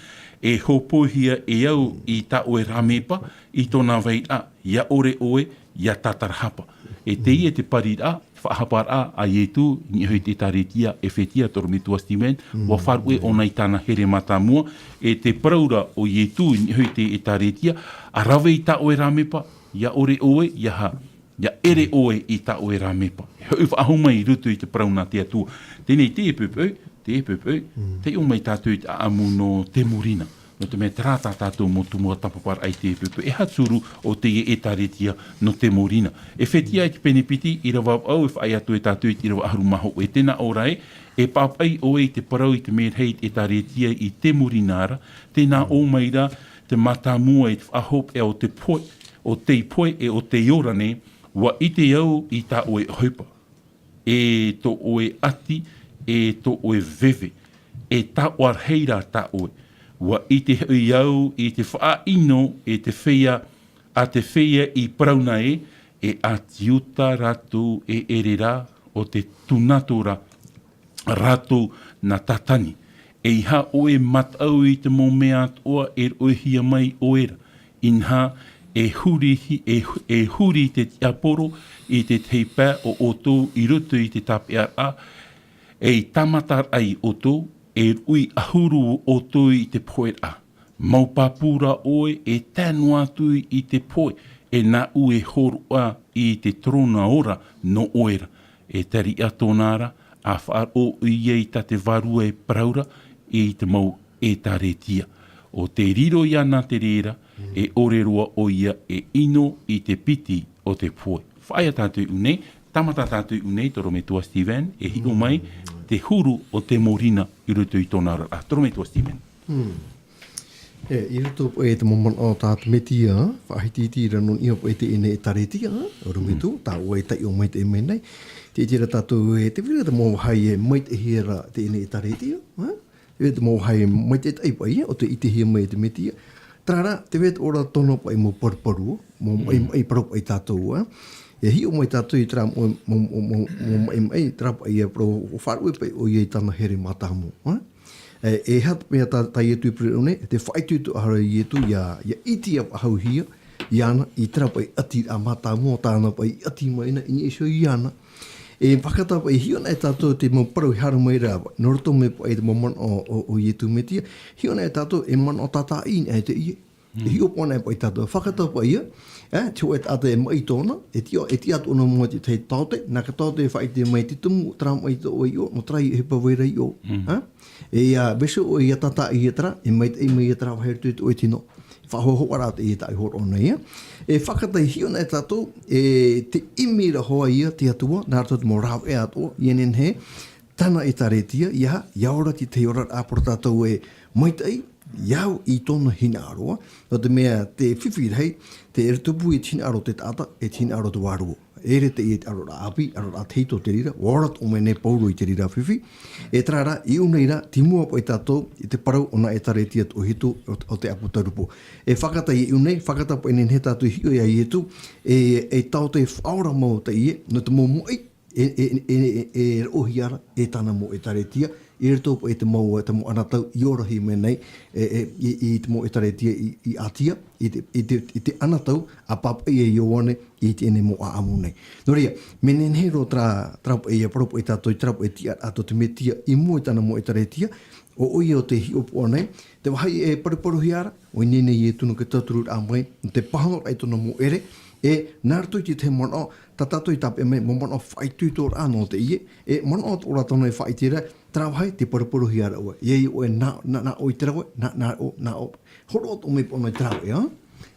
e hōpoihia e au i tā ʻoe rāmepa, i tōna vairaʻa, ia ʻore ʻoe, ia tātarahapa. E teie te pariraʻa, faʻahaparaʻa a Ietu, i niʻa hoʻi i te ʻētāretia, Efetia, te ʻorometua Steven, ʻua faʻaruʻe ʻōna i tāna here mātāmua, e te parau ra o Ietu, i niʻa hoʻi i te ʻētāretia, ʻa rave i tā ʻoe rāmepa, ia ʻore ʻoe, ia ha, ia ʻere ʻoe i tā ʻoe rāmepa. E hoʻi faʻahou mai i roto i te parau nā te Atua. Teie nei te poʻipoʻi, te poʻipoʻi, taiʻo mai tātou i te ʻaʻamu nō Temurina. Nō te mea terā tā tātou mau tumu tāpaparaʻa i te poʻipoʻi. E aha te huru o teie ʻētāretia nō Temurina. Efetia i te pene piti, ʻīrava vaʻu e faʻaea atu e tātou i te ʻīrava ʻahuru mā hōʻē, e tē nā ʻō ra ē, e pāpaʻi ʻoe i te parau i te merahi i te ʻētāretia i Temurina ra, tē nā ʻō mai ra te mātāmua i te faʻahopeʻa o te pohe, o tei pohe e o tei ora nei, ʻua ʻite au i tā ʻoe ʻohipa, e tō ʻoe ʻati, e tō ʻoe veve, e taoʻa rahi rā tā ʻoe. ʻUa ʻite hoʻi au i te faʻaʻino, e te feiā, a te feiā i parau na ē, e ʻāti Iuta rātou e ʻere rā o te tūnato ra, rātou nā Tātani. ʻEiaha ʻoe e mataʻu i te mau mea atoʻa e roʻohia mai ʻoe ra, inaha e huri, e, e huri te tiaporo i te tahi pae o ʻoutou i roto i te tāpeʻaraʻa, e i tāmataraʻa i ʻoutou, e rui ʻahuru ʻoutou i te pohe ra. Mau pāpū ra ʻoe, e tae noa atu i te pohe, e nāʻu e hōroʻa i te terona ora nō ʻoe ra. E tariʻa tōna ra, a faʻaroʻo ia i tā te Vārua e parau ra, i te mau ʻētāretia. ʻO te riro iāna te reira, e ʻore roa ʻoia e ʻino i te piti o te pohe. Faʻaea tātou i ʻū nei, tāmata tātou i ʻū nei, toro metua Steven, e hiʻo mai te huru o Temorina i roto i tōna oraraʻa. Toro metua Steven. E, i roto paʻi i te mau manaʻo tā te Metia, faʻahitihiti ra nō niʻa paʻi i teie nei ʻētāretia, ʻo Rome tū, tā ʻoe e taiʻo maitaʻi mai nei. Tē ʻite ra tātou e, tē vai ra te mau vāhi e maitaʻihia ra teie nei ʻētāretia, e? Tē vai ra te mau vāhi e maitaʻi paʻi, e, ʻo tē ʻitehia mai e te Metia. Terā rā, tē vai ra tōna paʻi mau paruparu, mau maʻi, maʻi parau paʻi tātou, e? E hiʻo mai tātou i terā mau, mau, mau, mau, mau maʻi, maʻi, terā paʻi e parau, faʻaruʻe paʻi ʻoia i tāna here mātāmua, e? E, e aha te mea tā, tā Ietu i parau nei, e te faʻaitoitoraʻa a Ietu, ʻia, ʻia ʻite ʻia faʻahouhia, iāna, i terā paʻi ʻati a mātāmua, tāna paʻi ʻati mai na, i niʻa iho iāna. E, fākata paʻi, hiʻo na e tātou te mau parau i haere mai ra, nō roto mai paʻi te mau manaʻo o, o, o Ietu Metia, hiʻo na e tātou e manaʻo tātaʻi na e teie. E hiʻopoʻa na e paʻi tātou, fākata paʻi ia, e, te hōʻē taʻata e maʻi tōna, e tiʻa, e tiʻa atu ʻōna i mua i te tahi taote, nā ka taote e faʻaʻite mai te tumu, terā maʻi tō ʻoe i ʻō, nō terā ʻohipa vai ra i ʻō. E, ʻia vaiiho ʻoe ʻia tātaʻi ia terā, e maitaʻi mai ia terā vāhi i roto i tō ʻoe tino. Faʻahohoʻa ra teie tā ʻoe i hōroʻa nei, e. E fākata e hiʻo na e tātou, e te ʻimi ra hoʻi ia te Atua, nā roto te mau rāveʻa atoʻa, ʻia nehenehe, tāna ʻētāretia, ʻia, ʻia ora i te oraraʻa parau tātou e maitaʻi, ʻia au i tōna hinaʻaro, nō te mea te fifi rahi, te tupu i te hinaʻaro o te taʻata, e te hinaʻaro o te Vārua. E ʻere teie te aroraʻa ʻāpī, aroraʻa tahito te reira, ʻua ora atoʻa mai nei Paulo i te reira fifi. E terā rā, i ʻō nei rā, tei mua paʻi tātou, i te parau o nā ʻētāretia tō ʻohipa o, o te ʻāpōtarupo. E fākata i ʻō nei, fākata paʻi e nehenehe tātou e hiʻo ia Ietu, e, e taote faʻaora mau teie, nō te mau maʻi, e, e, e, e, e roʻohia ra, e tāna mau ʻētāretia, i roto paʻi i te mau, te mau anotau i orahia mai nei, e, e, i, i te mau ʻētāretia i, i Atia, i te, i te, i te anotau a pāpaʻi e Ioane i teie nei mau ʻāʻamu nei. Nō reira, mea nehenehe roa terā, terā paʻi e parau paʻi tātou, terā paʻi e tiʻaraʻa tō te Metia i mua i tāna mau ʻētāretia, ʻo, ʻoia ʻo tē hiʻopoʻa nei, te vāhi e paruparuhia ra, ʻo ineine Ietu nō te tautururaʻa mai, nō te pāhonoraʻa i tōna mau ʻere, e nā roto i te tahi manaʻo, tā tātou i tāpeʻa mai, mau manaʻo faʻaitoitoraʻa nō teie, e manaʻo atoʻa ra tōna e faʻaʻite ra, terā vāhi tē paruparuhia ra ʻoe. ʻIa ʻite ʻoe nā, nā, nā ʻoe i te rave, nā, nā ʻoe, nā ʻoe. Hōroʻa atoʻa mai paʻi ʻōna i te rave, ā?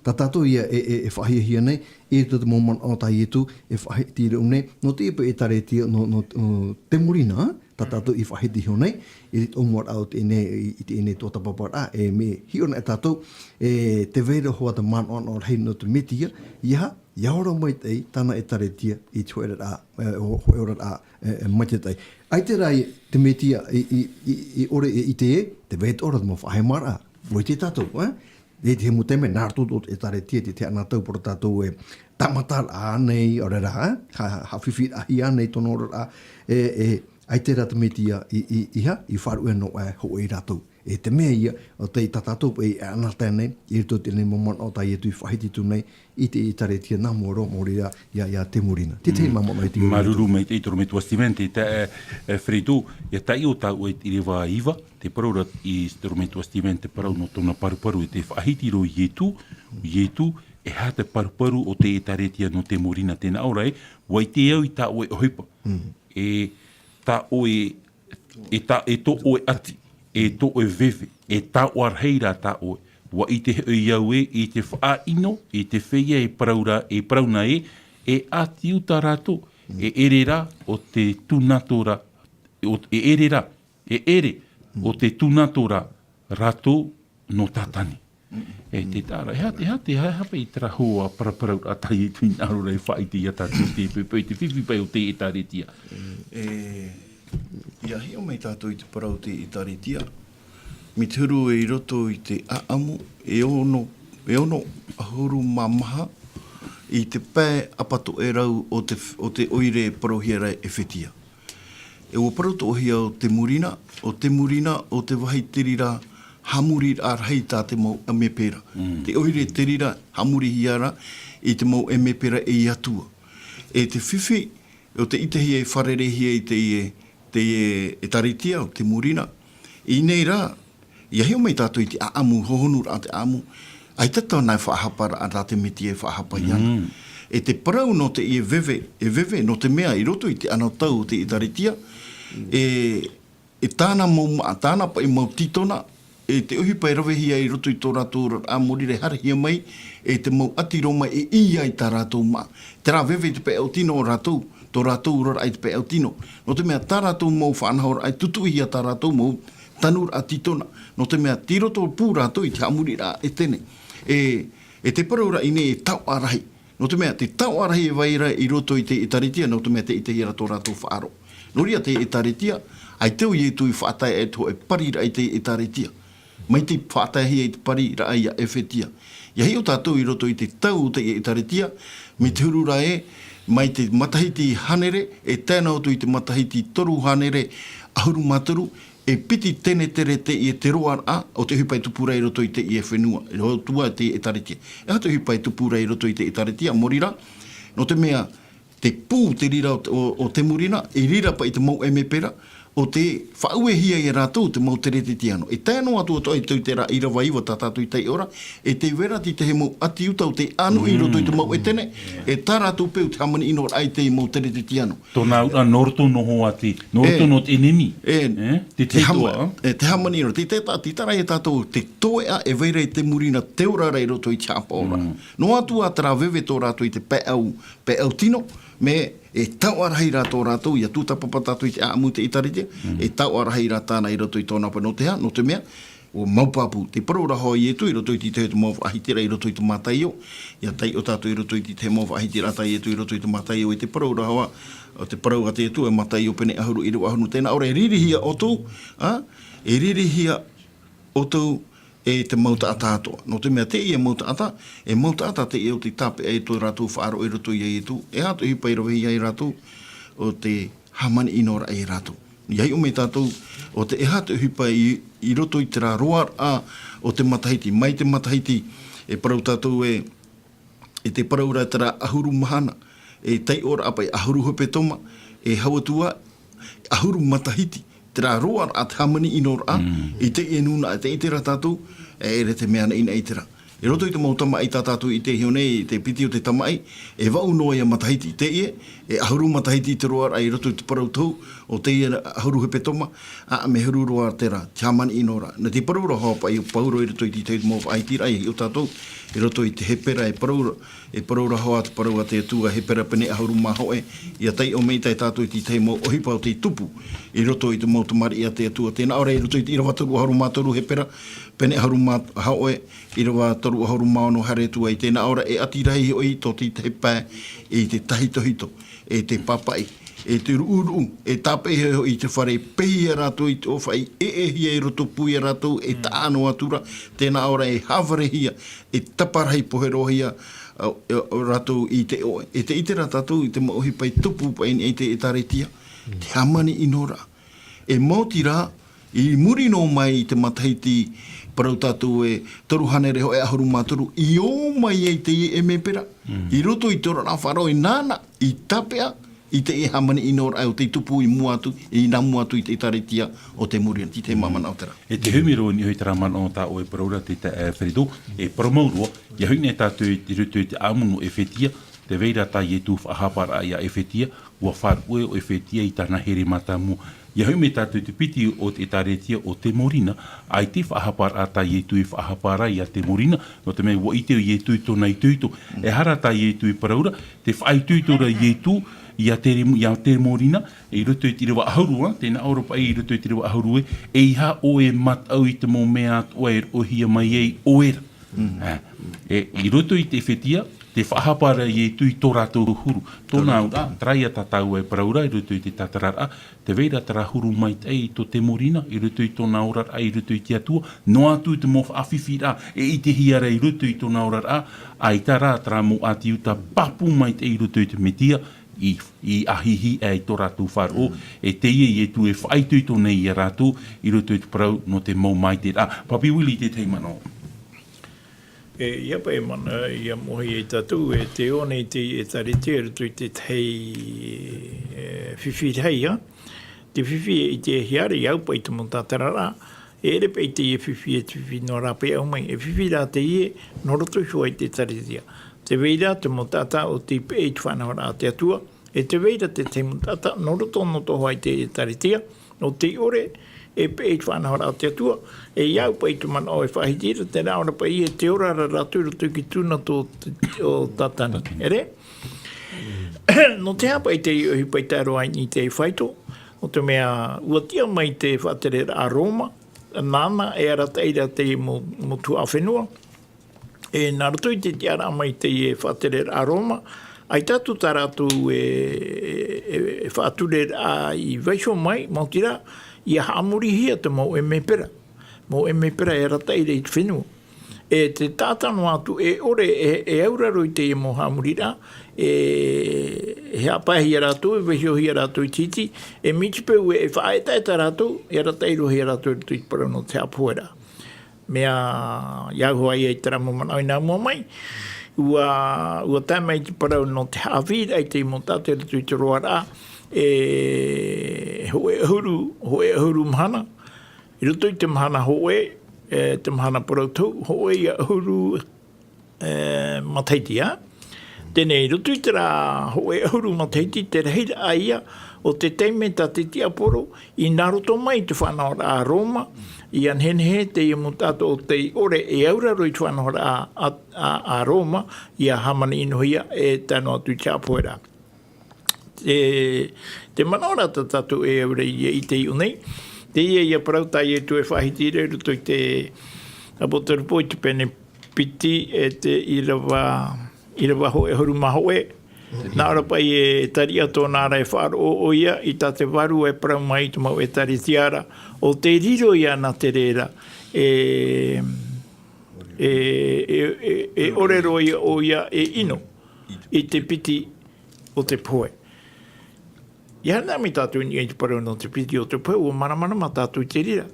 Tā tātou ia e, e, e faʻahiahia nei, i roto i te mau manaʻo tā Ietu, e faʻahiti ra nei, nō teie paʻi ʻētāretia, nō, nō, nō Temorina, ā? Tā tātou i faʻahiti iho nei, i te ʻōmuaraʻa o teie nei, i, i teie nei tuatāpaparaʻa, e mea hiʻo na e tātou, e tē vai ra hoʻi te manaʻo, manaʻo rahi nō te Metia, ʻia, ʻia ora maitaʻi tāna ʻētāretia i te hōʻē oraraʻa, e, hō-, hōʻē oraraʻa, e, e, maitaʻi. ʻAita rā te Metia i, i, i, i ʻore e ʻite ē, tē vai atoʻa ra te mau faʻahemaraʻa, ʻua ʻite tātou, ā? E te hemu taime, nā roto tō te ʻētāretia, te, te anotau parau tātou e tāmataraʻa nei, ʻaore rā, ā? Ha, ha, haʻafifiraʻahia nei tōna oraraʻa, e, e, ʻaita rā te Metia i, i, i ha, i faʻaruʻe noa, e, hōʻē ia rātou. E te mea ïa, ʻo tei tā tātou paʻi e anotau nei, i roto i teie nei mau manaʻo tā Ietu i faʻahiti atu nei, i te ʻētāretia nā mua roa, maori rā, ïa, ïa Temorina. Te tahi mau manaʻo i te Māuruuru maitaʻi, toro metua Steven, te ta-, e, e, Fredo, ʻia taiʻo tāua i te ʻīrava iva, tē parau ra i toro metua Steven te parau nō tōna paruparu, e tē faʻahiti ra ʻo Ietu, Ietu, e aha te paruparu o te ʻētāretia nō Temorina, tē nā ʻō ra ē, ʻua ʻite au i tā ʻoe ʻohipa. E tā ʻoe, e tā, e tō ʻoe ʻati, e tō ʻoe veve, e taoʻa rahi rā tā ʻoe. ʻUa ʻite hoʻi au ē, i te faʻaʻino, i te feiā e parau ra, e parau na ē, e ʻati uta rātou, e ʻere rā ʻo te tūnato ra, ʻo, e ʻere rā, e ʻere ʻo te tūnato ra rātou nō Tātani. E te taʻa ra, e aha, e aha, e aha paʻi terā hōʻē paraparau tā Ietu i hinaʻaro ra e faʻaʻite ia tātou i te poʻipoʻi, te fifi paʻi o te ʻētāretia. E, ʻia hiʻo mai tātou i te parau o te ʻētāretia, mai te huru i roto i te ʻāʻamu, e ono, e ono ʻahuru mā maha i te pae ʻapatoʻerau o te, o te ʻoire e parauhia ra e Ephetia. E ʻua parau atoʻahia ʻo Temorina, ʻo Temorina, ʻo te vāhi terā ra haʻamoriraʻa rahi tā te mau ʻemepera. Te ʻoire te reira haʻamorihia ra i te mau ʻemepera ei atua. E te fifi, o te ʻitehia e fārereihia i teie, teie ʻētāretia, o te Temorina. I ʻō nei rā, ʻia hiʻo mai tātou i te ʻāʻamu, hohonuraʻa te ʻāʻamu, ʻaita tāna e faʻahaparaʻa rā te Metia e faʻahapa iāna. E te parau nō teie veve, e veve, nō te mea i roto i te anotau o te ʻētāretia, e, e tāna mau maʻa, tāna paʻi mau tītona, e te ʻohipa e ravehia i roto i tō rātou oraraʻa, mōrire haerehia mai, e te mau ʻati Roma e ʻī ai tā rātou maʻa. Terā veve i te pae ʻau tino o rātou, tō rātou oraraʻa i te pae ʻau tino. Nō te mea tā rātou mau faʻanahoraʻa e tutuʻihia tā rātou mau tanuraʻa tītona. Nō te mea tei roto pū rātou i te haʻamoriraʻa ʻetene. E, e te parau ra i ʻō nei e taoʻa rahi. Nō te mea, te taoʻa rahi e vai ra i roto i te ʻētāretia, nō te mea tei ʻitehia ra tō rātou faʻaroʻo. Nō reira te ʻētāretia, ʻaita ʻo Ietu i faʻatae ai te hōʻē pariraʻa i te ʻētāretia. Mai te faʻataehia i te pariraʻa ia ʻEfetia. ʻIa hiʻo tātou i roto i te tau o te ʻētāretia, mai te huru ra ē, mai te matahiti hānere, e tae noa atu i te matahiti toru hānere ʻahuru mā toru, e piti tenetere teie te roaraʻa o te ʻohipa e tupu ra i roto i teie fenua, i roto atu i te ʻētāretia. E aha te ʻohipa e tupu ra i roto i te ʻētāretia, mōrire, nō te mea, te pū te reira o, o, o Temorina, i reira paʻi te mau ʻemepera, ʻo tē faʻauehia ia rātou te mau Teretetiano. E tae noa atu atoʻa i te, i terā ʻīrava iva tā tātou i taiʻo ra, e tē vai ra te tahi mau ʻati uta ʻo tē ʻānoʻi i roto i te mau ʻetene, e tā rātou peu te hāmani ʻino raʻa i te mau Teretetiano. Tōna auraʻa nō roto noa atu, nō roto noa te ʻenemi. E, te, te hāmani ʻino, te, te, te, te tarai e tātou, te toeʻa e vai ra i Temorina te ora ra i roto i te haʻapaʻoraʻa. Noa atu ā terā veve tō rātou i te pae ʻau, pae ʻau tino, mea e taoʻa rahi rā tō rātou, ʻia tūtapapa tātou i te ʻāʻamu i te ʻētāretia, e taoʻa rahi rā tāna i roto i tōna pae, nō te aha, nō te mea, ʻua mau pāpū. Te parau ra hoʻi a Ietu i roto i te tahi mau faʻahitiraʻa i roto i te Mataio, ʻia taiʻo tātou i roto i te tahi mau faʻahitiraʻa tā Ietu i roto i te Mataio, e te parau ra hoʻi, o te parau a te Atua e Mataio pene ʻahuru ʻīrava ʻahuru, tē nā ʻō ra e ririhia ʻoutou, ā, e ririhia ʻoutou e te mau taʻata atoʻa. Nō te mea teie mau taʻata, e mau taʻata teie ʻo tē tāpeʻa i tō rātou faʻaroʻo i roto ia Ietu, e aha te ʻohipa e ravehia ia rātou, ʻo te hāmani ʻino raʻa ia rātou. ʻIa hiʻo mai tātou, ʻo te, e aha te ʻohipa i, i roto i terā roaraʻa o te matahiti, mai te matahiti, e parau tātou ē, e te parau ra terā ʻahuru mahana, e taiʻo ra paʻi ʻahuru hepetoma, e hau atu ā, ʻahuru matahiti, terā roaraʻa te hāmani ʻino raʻa, i teie nūnaʻa, tē ʻite ra tātou, e ʻere te mea naʻinaʻi terā. I roto i te mau tamaʻi tā tātou i ʻite i ʻō nei, i te piti o te tamaʻi, e vaʻu noa ia matahiti, teie, e ʻahuru matahiti te roaraʻa i roto i te parau tohu, ʻo teie ʻahuru hepetoma, ā, mea huru roa terā, te hāmani ʻino raʻa. Nā te parau ra hoʻi paʻi ʻo Pauro i roto i te tahi mau faʻahitiraʻa, ʻia hiʻo tātou, i roto i te Hepera, e parau ra, e parau ra hoʻi te parau a te Atua, Hepera pene ʻahuru mā hōʻē, ʻia taiʻo maitaʻi tātou i te tahi mau ʻohipa ʻo tei tupu, i roto i te mau tamariʻi a te Atua. Tē nā ʻō ra i roto i te ʻīrava toru ʻahuru mā toru Hepera, pene ʻahuru mā hōʻē, ʻīrava toru ʻahuru mā ono, haere atu ai, tē nā ʻō ra e ʻati rahi hoʻi tō te tahi pae i te tahitohito, e te pāpaʻi, e te ruʻuruʻu, e tāpeʻahia hoʻi i te fare, pehe ia rātou i te ʻōfaʻi, ʻeʻehia i roto pū ia rātou, e taʻa noa atu ra, tē nā ʻō ra e hāvarehia, e taparahi pohe roa hia, ā, ā, rātou i te ʻoʻe. E tē ʻite ra tātou i te mau ʻohipa e tupu paʻi i te ʻētāretia, te hāmani ʻino raʻa. E maoti rā, i muri noa mai i te matahiti, parau tātou ē toru hānere hōʻē ʻahuru mā toru, i ō mai ai teie ʻemepera. I roto i te oraraʻa faʻaroʻo, e nāna i tāpeʻa i teie hāmani ʻino raʻa ʻo tei tupu i mua atu, i nā mua atu i te ʻētāretia ʻo Temorina, te tahi mau manaʻo terā. E te humi roa i niʻa i terā manaʻo tā ʻoe e parau ra, te, te, e, Ferido, e parau mau roa, ʻia hoʻi nei tātou i roto i te ʻāʻamu nō ʻEfetia, tē vai ra tā Ietu faʻahapa ra ia ʻEfetia, ʻua faʻaruʻe ʻo ʻEfetia i tāna here mātāmua. ʻIa hoʻi mai tātou i te piti o te ʻētāretia ʻo Temorina, ʻaita e faʻahapa ra tā Ietu e faʻahapa ra ia Temorina, nō te mea ʻua ʻite ʻo Ietu i tōna itoito. Ehara tā Ietu i parau ra, tē faʻaitoito ra Ietu ia Tere-, ia Temorina, i roto i te ʻīrava ʻahuru, ā, tē nā ʻō ra paʻi i roto i te ʻīrava ʻahuru ē, ʻeiaha ʻoe e mataʻu i te mau mea atoʻa e roʻohia mai ai ʻoe ra. Ā, e, i roto i te ʻEfetia, tē faʻahapa ra Ietu i tō rātou huru. Tōna auraʻa, terā ia tā tāua e parau ra, i roto i te tātararaʻa, tē vai ra terā huru maitaʻi i tō Temorina, i roto i tōna oraraʻa, i roto i te Atua, noa atu te mau faʻafifi ra, e ʻitehia ra i roto i tōna oraraʻa, ʻaita rā terā mau ʻati Iuta pāpū maitaʻi i roto i te Metia, i, i ʻahiʻahi ai tō rātou faʻaroʻo, e teie Ietu e faʻaitoito nei ia rātou i roto i te parau nō te mau maitaʻi. Papi Willie, tētahi manaʻo. E, ia paʻi mana, ia mōhia e tātou, e te ō nei te ʻĒtārētia i roto i te tahi, e, fifi rahi, ā. Te fifi e ʻitehia ra, ia au paʻi te mau tatararaʻa, e ʻere paʻi teie fifi e te fifi noa rā paʻi au mai, e fifi rā teie, nō roto iho i te ʻĒtārētia. Tē vai ra te mau taʻata ʻo tei peʻe i te faʻanahoraʻa a te Atua, e tē vai ra te tahi mau taʻata, nō roto noa atoʻa i te ʻĒtārētia, ʻo tei ʻore, e peʻe i te faʻanahoraʻa a te Atua, e ia au paʻi te manaʻo e faʻahiti ra, terā ʻo rā paʻi e te ora ra rātou i roto i te tūna tō, o Tātani. Tātani. ʻĒre? Nō te aha paʻi te ʻohipa i tae roa i te fāito, nō te mea ʻua tiʻa mai te faʻatereraʻa a Roma, nāna e arataʻi ra te mau, mau tuhaʻa fenua, e nā roto i te tiʻaraʻa mai teie faʻatereraʻa a Roma, ʻaita atu tā rātou e, e, e faʻatureraʻa i vaiiho mai, maoti rā, ʻia haʻamorihia te mau ʻemepera. Mau ʻemepera e arataʻi ra i te fenua. E te taʻata noa atu e ʻore, e, e auraro i teie mau haʻamoriraʻa, e, e haʻapae ia rātou, e vaiihohia rātou i te hiti, e miti peu e, e faʻaetaeta rātou, e arataʻi roa ia rātou i roto i te parau nō te haʻapoheraʻa. Mea, ia au hoʻi i terā mau manaʻo i nā mua mai, ʻua, ʻua tae mai te parau nō te haʻavīraʻa i te mau taʻata i roto i te roaraʻa, e, hōʻē ʻahuru, hōʻē ʻahuru mahana, i roto i te mahana hōʻē, e, te mahana parau tohu, hōʻē ia ʻahuru, e, matahiti, ā. Teie nei, i roto i terā hōʻē ʻahuru matahiti, te rahiraʻa ia o te taime tā te tiaporo i nā roto mai i te faʻanahoraʻa a Roma, ʻia nehenehe teie mau taʻata ʻo tei ʻore e auraro i te faʻanahoraʻa a, a, a Roma, ʻia hāmani ʻino hia e tae noa atu i te haʻapoheraʻa. E, te manaʻo ra tā tātou e au ra ïa i te iʻo nei, teie ïa parau tā Ietu e faʻahiti ra i roto i te Apotarupo i te pene piti e te ʻīrava, ʻīrava hōʻē ʻahuru mā hōʻē. Nā ʻō ra paʻi e Tariʻa tōna ra e faʻaroʻo ʻoia i tā te Vārua e parau mai i te mau ʻĒtārētia ra, ʻo tei riro ïa nā te reira, e, e, e, e, e ʻore roa ïa ʻoia e ʻino i te piti o te pohe. ʻIa haere mai tātou i niʻa i te parau nō te piti o te pohe, ʻua māramarama tātou i te reira.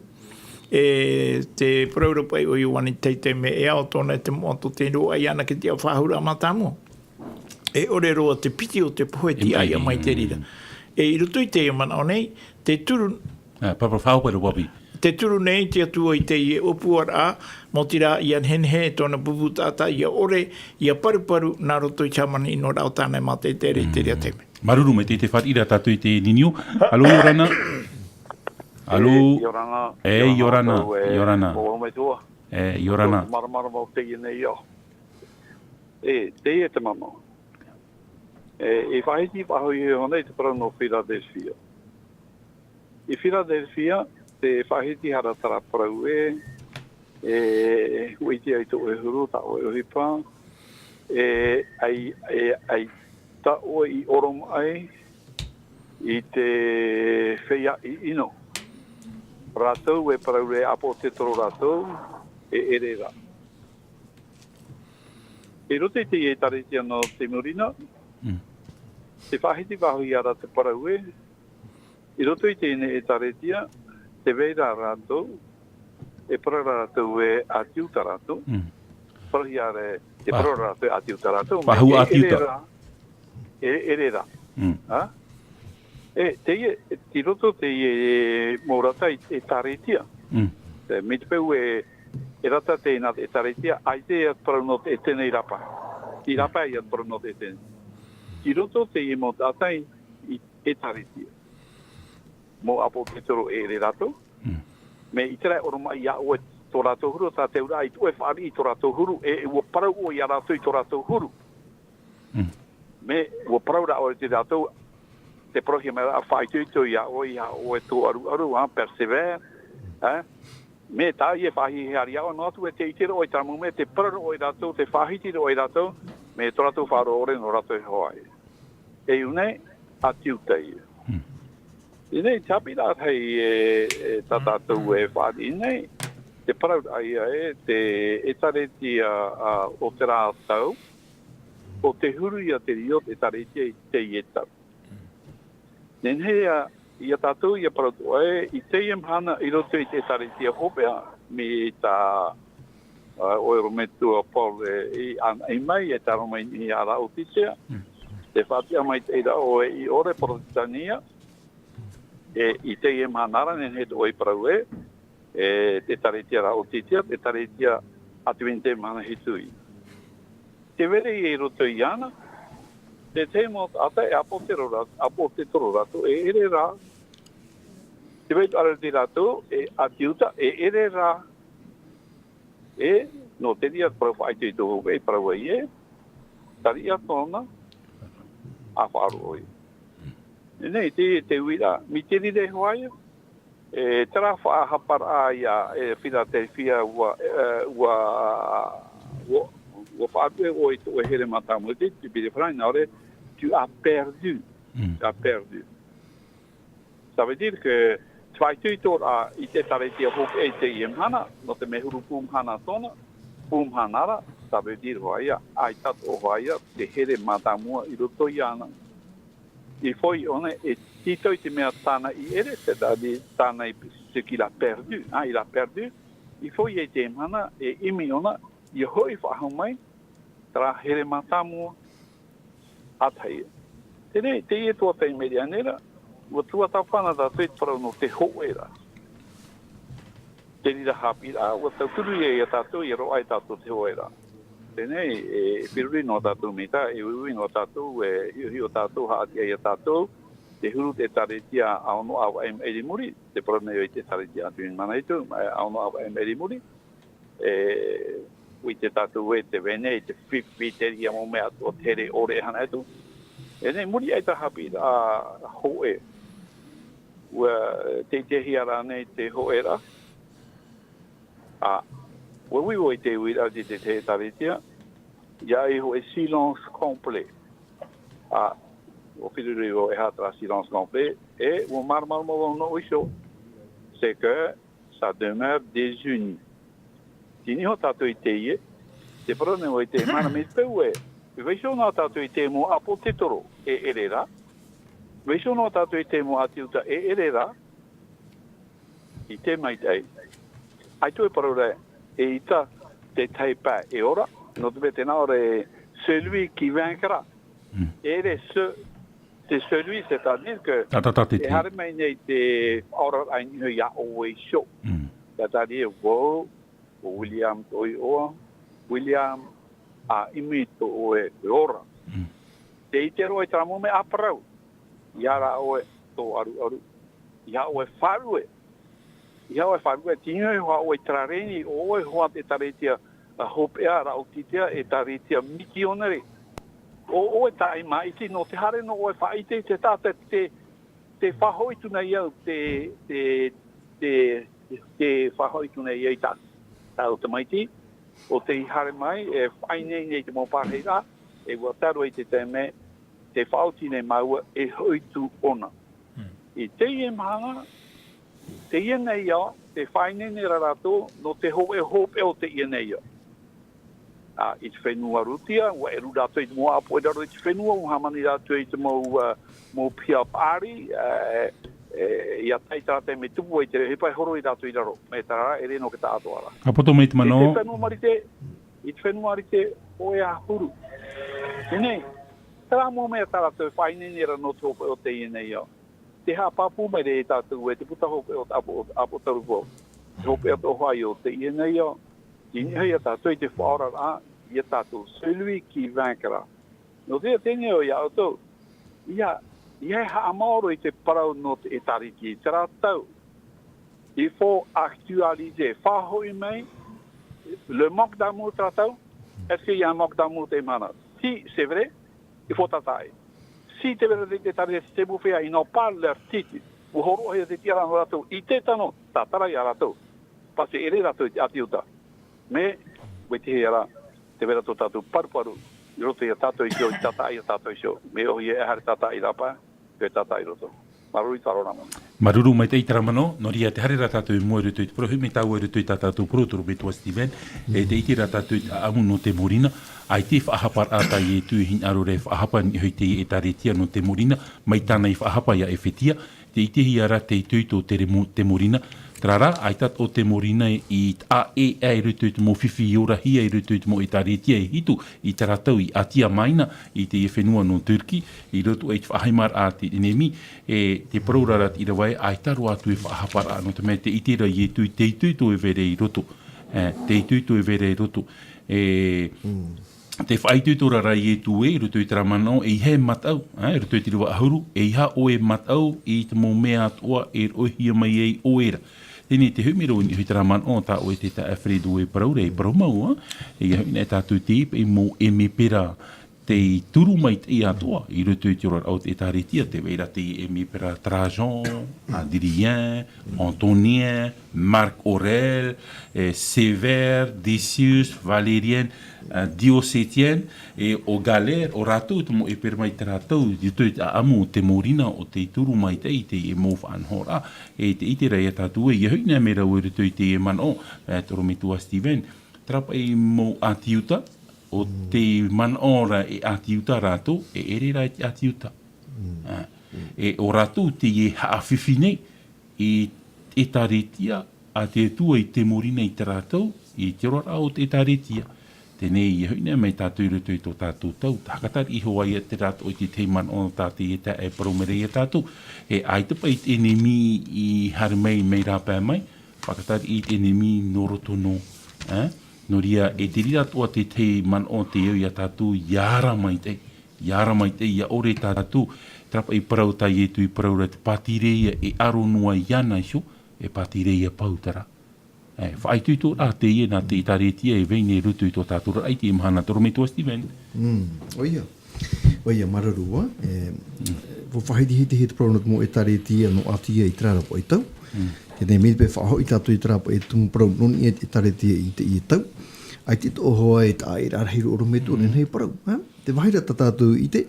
E te parau ra paʻi o Ioane i te taime e ao tōna e te moʻa tō te roaʻa iāna ke tiʻa faʻahou ra mātāmua. E ʻore roa te piti o te pohe e tiʻa ïa mai te reira. E i roto i teie manaʻo nei, te turu. Ah, papa faʻahope ra papi. Te turu nei te Atua i teie ʻōpuaraʻa, maoti rā ʻia nehenehe e tōna pupu taʻata ʻia ʻore, ʻia paruparu nā roto i te hāmani ʻino ra o tāna e mātaʻitaʻi ra i te reira taime. Māuruuru maitaʻi te fāriʻi ra tātou i te ninio. Alo, ʻia ora na. Alo. E, ʻia ora na. E, ʻia ora na. ʻIa ora na. Mau au mai tua. E, ʻia ora na. Māramarama o teie nei ao. E, teie te manaʻo. E, e faʻahiti faʻahou iho nei te parau nō Philadelphia. I Philadelphia, tē faʻahiti ra terā parau ē, e, ʻua ʻite ai tō ʻoe huru, tā ʻoe ʻohipa, e, ʻai, e, ʻaita ʻoe i ʻoromaʻi i te feiā ʻino. Rātou e parau ra e ʻāpoʻo-petero rātou, e ʻere ra. I roto i te ʻĒtārētia nō Simurina, tē faʻahiti faʻahou ra te parau ē, i roto i teie ʻĒtārētia, tē vai ra rātou, e parau ra rātou ē ʻāti Iuta rātou, parauhia ra, e parau ra rātou ʻāti Iuta rātou, faʻahou ʻāti Iuta. E ʻere ra. Ha? E, teie, i roto teie mau rata i, ʻĒtārētia. E, mai te peu e, e rata teie nā te ʻĒtārētia, ʻaita ïa te parau nō te ʻētene i rāpae. I rāpae ïa te parau nō te ʻētene. I roto teie mau taʻata i, i ʻĒtārētia. Mau ʻāpoʻo-petero e ʻere rātou. Mea ʻite ra e ʻoromaʻi iā ʻoe tō rātou huru, tā te auraʻa i tō ʻoe fāriʻi i tō rātou huru, e, e ʻua parau ʻoe iā rātou i tō rātou huru. Mea, ʻua parau ra ʻoe te rātou, tē parauhia mai ra faʻaitoito iā ʻoe, iā ʻoe tō ʻaruʻaru, ha, persévère, ha. Mea, tā ʻoe e faʻahiahia ra iā ʻoe noa atu, e tē ʻite ra ʻoe i terā mau mea, tē parau ra ʻoe iā rātou, tē faʻahiti ra ʻoe iā rātou, mea tō rātou faʻaroʻo ʻore nō rātou iho ā. E ʻua nei, ʻāti Iuta ïa. Teie nei, te haʻapiʻiraʻa tahi e, e tā tātou e fāriʻi nei, te parauraʻa ïa e, te ʻĒtārētia, a, o terā tau, ʻo te huru ia te reo o te ʻĒkālesia i teie tau. Nehenehe ia, ia tātou ia parau atoʻa ē, i teie mahana i roto i te ʻĒkālesia hopeʻa, mai tā, ā, ʻoe ʻorometua Paul e, i ʻānaʻi mai, e taro mai i a Laotitea, te faʻatiʻa mai te ira ʻoe i ʻore Porotetania, e, i teie mahana ra, nehenehe atoʻa i parau ē, e, te ʻĒkālesia Laotitea, te ʻĒkālesia Adventista mahana hitu. Te vai ra i roto iāna, te tahi mau taʻata e ʻāpōsetolo rā-, ʻāpōsetolo rātou, e ʻere rā. Te vai atoʻa ra rātou, e ʻāti Iuta, e ʻere rā. E, nō te reira parau faʻaitoito hopeʻa i parau ai ē, tariʻa tōna, ʻa faʻaroʻo ïa. Nei, te, te uiraʻa, mai te reira hoʻi ïa, e, terā faʻahaparaʻa ia, e, Philadelphia, ʻua, e, ʻua, ʻua, ʻua faʻaruʻe ʻoe i tō ʻoe here mātāmua, te, te pire farai, nā ʻō ra, tu as perdu. Mm. Tu as perdu. Ça veut dire que, te faʻaitoitoraʻa i te ʻĒkālesia hopeʻa i teie mahana, nō te mea huru pū mahana tōna, pū mahana ra, ça veut dire hoʻi ïa, ʻaita atoʻa hoʻi ïa, te here mātāmua i roto iāna. I fōʻi ʻōna, e tītau i te mea tāna i ʻere, c'est-à-dire tāna i, ce qu'il a perdu, hein, il a perdu. I fōʻi i te mahana, e ʻimi ʻōna, ʻia hoʻi faʻahou mai, terā here mātāmua, ʻa tahi. Teie, teie tuatāpapa i maʻiri aʻe nei ra, ʻua tuatāpapa na tātou i te parau nō te hōʻē ra. Te reira haʻapiʻiraʻa, ʻua tauturu ïa ia tātou, ʻia roaʻa ia tātou te hōʻē ra. Teie, e feruri noa tātou mai tā, e uiui noa tātou, e hiʻohiʻo tātou, haʻatiʻa ia tātou, te huru te ʻĒkālesia Aono ʻĀvaʻe i maʻiri muri, te parau nei ʻoe i te ʻĒkālesia Adventista mahana hitu, e, Aono ʻĀvaʻe i maʻiri muri, e, ʻua ʻite tātou ē te vai nei, te fifi, te reira mau mea atoʻa, te here ʻore e hana atu. E nei, muri aʻe i terā haʻapiʻiraʻa hōʻē. ʻUa teiteihia rānei te hōʻē ra? Ā, ʻua uiui ʻoe i te uiraʻa i te, te, te ʻĒkālesia, ʻia ʻite ʻoe, silence complet. Ā, ʻua feruri ʻoe e aha terā silence complet, e ʻua māramarama vau noa iho. C'est que ça demeure désuni. Tei niʻa iho tātou i teie, te parau nei ʻoe i te mahana mai te peu ē, e vaiiho noa tātou i te mau ʻāpōsetolo e ʻere ra, vaiiho noa tātou i te mau ʻāti Iuta e ʻere ra, i te maitaʻi. ʻAita e parau ra, eʻita te tahi pae e ora, nō te mea tē nā ʻō ra, celui qui vaincra. Mm. E ʻere ce, te celui, c'est-à-dire que, Taʻata te e tei. Haere mai nei te faʻaoraraʻa i niʻa iho iā ʻoe iho. Mm. C'est-à-dire, vau, ʻo William tōʻu iʻoa, William, ʻa ʻimi tō ʻoe ora. Mm. Tē ʻite ra ʻoe i terā mau mea ʻāparau, ʻeiaha rā ʻoe tō ʻaruʻaru, ʻeiaha ʻoe faʻaruʻe, ʻeiaha ʻoe faʻaruʻe, tei niʻa iho ā ʻoe i terā reni, ʻo ʻoe hoʻi te ʻĒkālesia, ā, hopeʻa, Laotitea, ʻĒkālesia mitionare. ʻO ʻoe taʻi maʻiti, nō te haere noa ʻoe faʻaʻite i te taʻata te, te faʻahoʻi atu nei au, te, te, te, te faʻahoʻi atu nei au i tā, tāʻu tamaiti, ʻo tei haere mai, e faʻaineine i te mau parahiraʻa, e ʻua tae roa i te taime, tē faʻaoti nei māua e hoʻi atu ʻōna. Mm. I teie mahana, teie nei ao, tē faʻaineine ra rātou, nō te hōʻē, hōpeʻa o teie nei ao. Ā, i te fenua Rutia, ʻua ʻeru rātou i te mau ʻāpoʻo i raro i te fenua, ʻua hāmani rātou i te mau, ā, mau piha paʻari, ā, e, ʻia tae i terā taime tupu ai te reo, ʻeiaha e horo ia rātou i raro, mai terā rā, ʻere noa te taʻatoʻaraʻa. Ka poto mai te manaʻo. I te fenua Marite, i te fenua Marite, hōʻē ʻahuru. Teie nei, terā mau mea tā rātou e faʻaineine ra nō te hōpeʻa o teie nei ao. Tē haʻapāpū mai ra ia tātou ē te puta hōpeʻa o te ʻāpo-, ʻĀposetolo Paul. Te hōpeʻa atoʻa hoʻi o teie nei ao. Tei niʻa iho ia tātou i te faʻaoraraʻa, ia tātou, celui qui vaincra. Nō te mea teie nei au ia ʻoutou. ʻEiaha, ʻeiaha e haʻamaoro i te parau nō te ʻĒkālesia i terā tau. Il faut actualiser, faʻahoʻi mai, le manque d'amour terā tau, est-ce qu'il y a un manque d'amour teie mahana? Si, c'est vrai, il faut tātaʻi. Si te mea ra te, te tari, si te mea, ils n'ont pas leur titre. ʻUa hōroʻahia te tiʻaraʻa nō rātou i te tano, tātara ia rātou. Parce que ʻere rātou i te ʻāti Iuta. Mais, ʻua ʻitehia rā, te mea ra tō tātou paruparu, i roto ia tātou iho, i tātaʻi ia tātou iho. Mea ʻōhie e haere tātaʻi i rāpae, e tātaʻi i roto. Māuruuru i te ʻaroha. Māuruuru maitaʻi i terā manaʻo, nō reira tē haere ra tātou i mua i roto i te parau, e hoʻi mai tāua i roto i tā tātou parau, tō Roberto Steven, e tē ʻite ra tātou i te ʻāʻamu nō te mōrina, ʻaita e faʻahapa ra tā Ietu e hinaʻaro ra e faʻahapa i niʻa i te ʻĒtārētia nō te mōrina, mai tāna i faʻahapa ia Efetia, tē ʻitehia ra te itoito o te remo-, te mōrina, terā rā, ʻaita atoʻa te mōrina i taʻa ʻē aʻe i roto i te mau fifi i orahia i roto i te mau ʻĒtārētia e hitu i terā tau i Atia Maina, i teie fenua nō Turkey, i roto i te faʻahaimaraʻa a te ʻenemi, e, tē parau ra ra te ʻīrava ē, ʻaita roa atu e faʻahapa ra, nō te mea tē ʻite ra Ietu i te itoito e vai ra i roto. E, te itoito e vai ra i roto. E, te faʻaitoito ra ra Ietu ē, i roto i terā manaʻo, ʻeiaha e mataʻu, e, i roto i te ʻīrava ʻahuru, ʻeiaha ʻoe e mataʻu i te mau mea atoʻa e roʻohia mai ai ʻoe ra. Teie nei te hoʻi mai ra i niʻa i terā manaʻo tā ʻoe te taeaʻe Fredo e parau ra, e parau mau, ā, ʻeiaha hoʻi na e tātou te paʻi mau ʻēmepera tei turu maitaʻi atoʻa i roto i te oraraʻa o te ʻĒtārētia, tē vai ra te ʻēmepera Trajan, Adrien, Antonien, Marc Aurèle, e, Sévère, Décius, Valérien, e, Dioclétien, e, ʻo Galère, ʻo rātou te mau ʻēmepera mai terā tau, i roto i te ʻāʻamu o te mōrina ʻo tei turu maitaʻi i teie mau faʻanahoraʻa, e tē ʻite ra ia tātou ē, ʻeiaha hoʻi na e mea rave i roto i teie manaʻo, e, tō Roberto Steven, terā paʻi mau ʻĀti Iuta, ʻo te manaʻo ra e ʻĀti Iuta rātou, e ʻere rā i te ʻĀti Iuta. Ā, e ʻo rātou teie haʻafifi nei i te ʻĒtārētia a te Atua i te mōrina i terā tau, i te oraraʻa o te ʻĒtārētia. Teie nei, ʻeiaha hoʻi na e mea tātou i roto i tō tātou tau, te haʻakatari iho ā ia terā atoʻa i te tahi manaʻo tā teie taeaʻe e parau mai ra ia tātou. E ʻaita paʻi te ʻenemi i haere mai, mai rāpae mai, faʻakatari i te ʻenemi nō roto noa, ā? Nō reira, e te reira atoʻa te tahi manaʻo tei au ia tātou, ʻia ara maitaʻi, ʻia ara maitaʻi, ʻia ʻore tātou, terā paʻi parau tā Ietu i parau ra, te pātireia e aro noa iāna iho, e pātireia pauroa. E, faʻaitoitoraʻa teie nā te ʻĒtārētia e vai nei i roto i tō tātou oraraʻa i teie mahana, tō Roberto Steven. Mm, ʻoia. ʻOia, māuruuru, ā, e, ʻua faʻahitihitihia te parau nō te mau ʻĒtārētia nō Atia i terā ra paʻi tau. Teie nei, mai te peu e faʻahoʻi tātou i terā paʻi tumu parau nō niʻa i te ʻĒtārētia i teie tau. ʻAita atoʻa hoʻi e taʻa ʻēraʻa rahi roa, Roberto, nō teie parau, ā? Tē vāhi ra tā tātou e ʻite,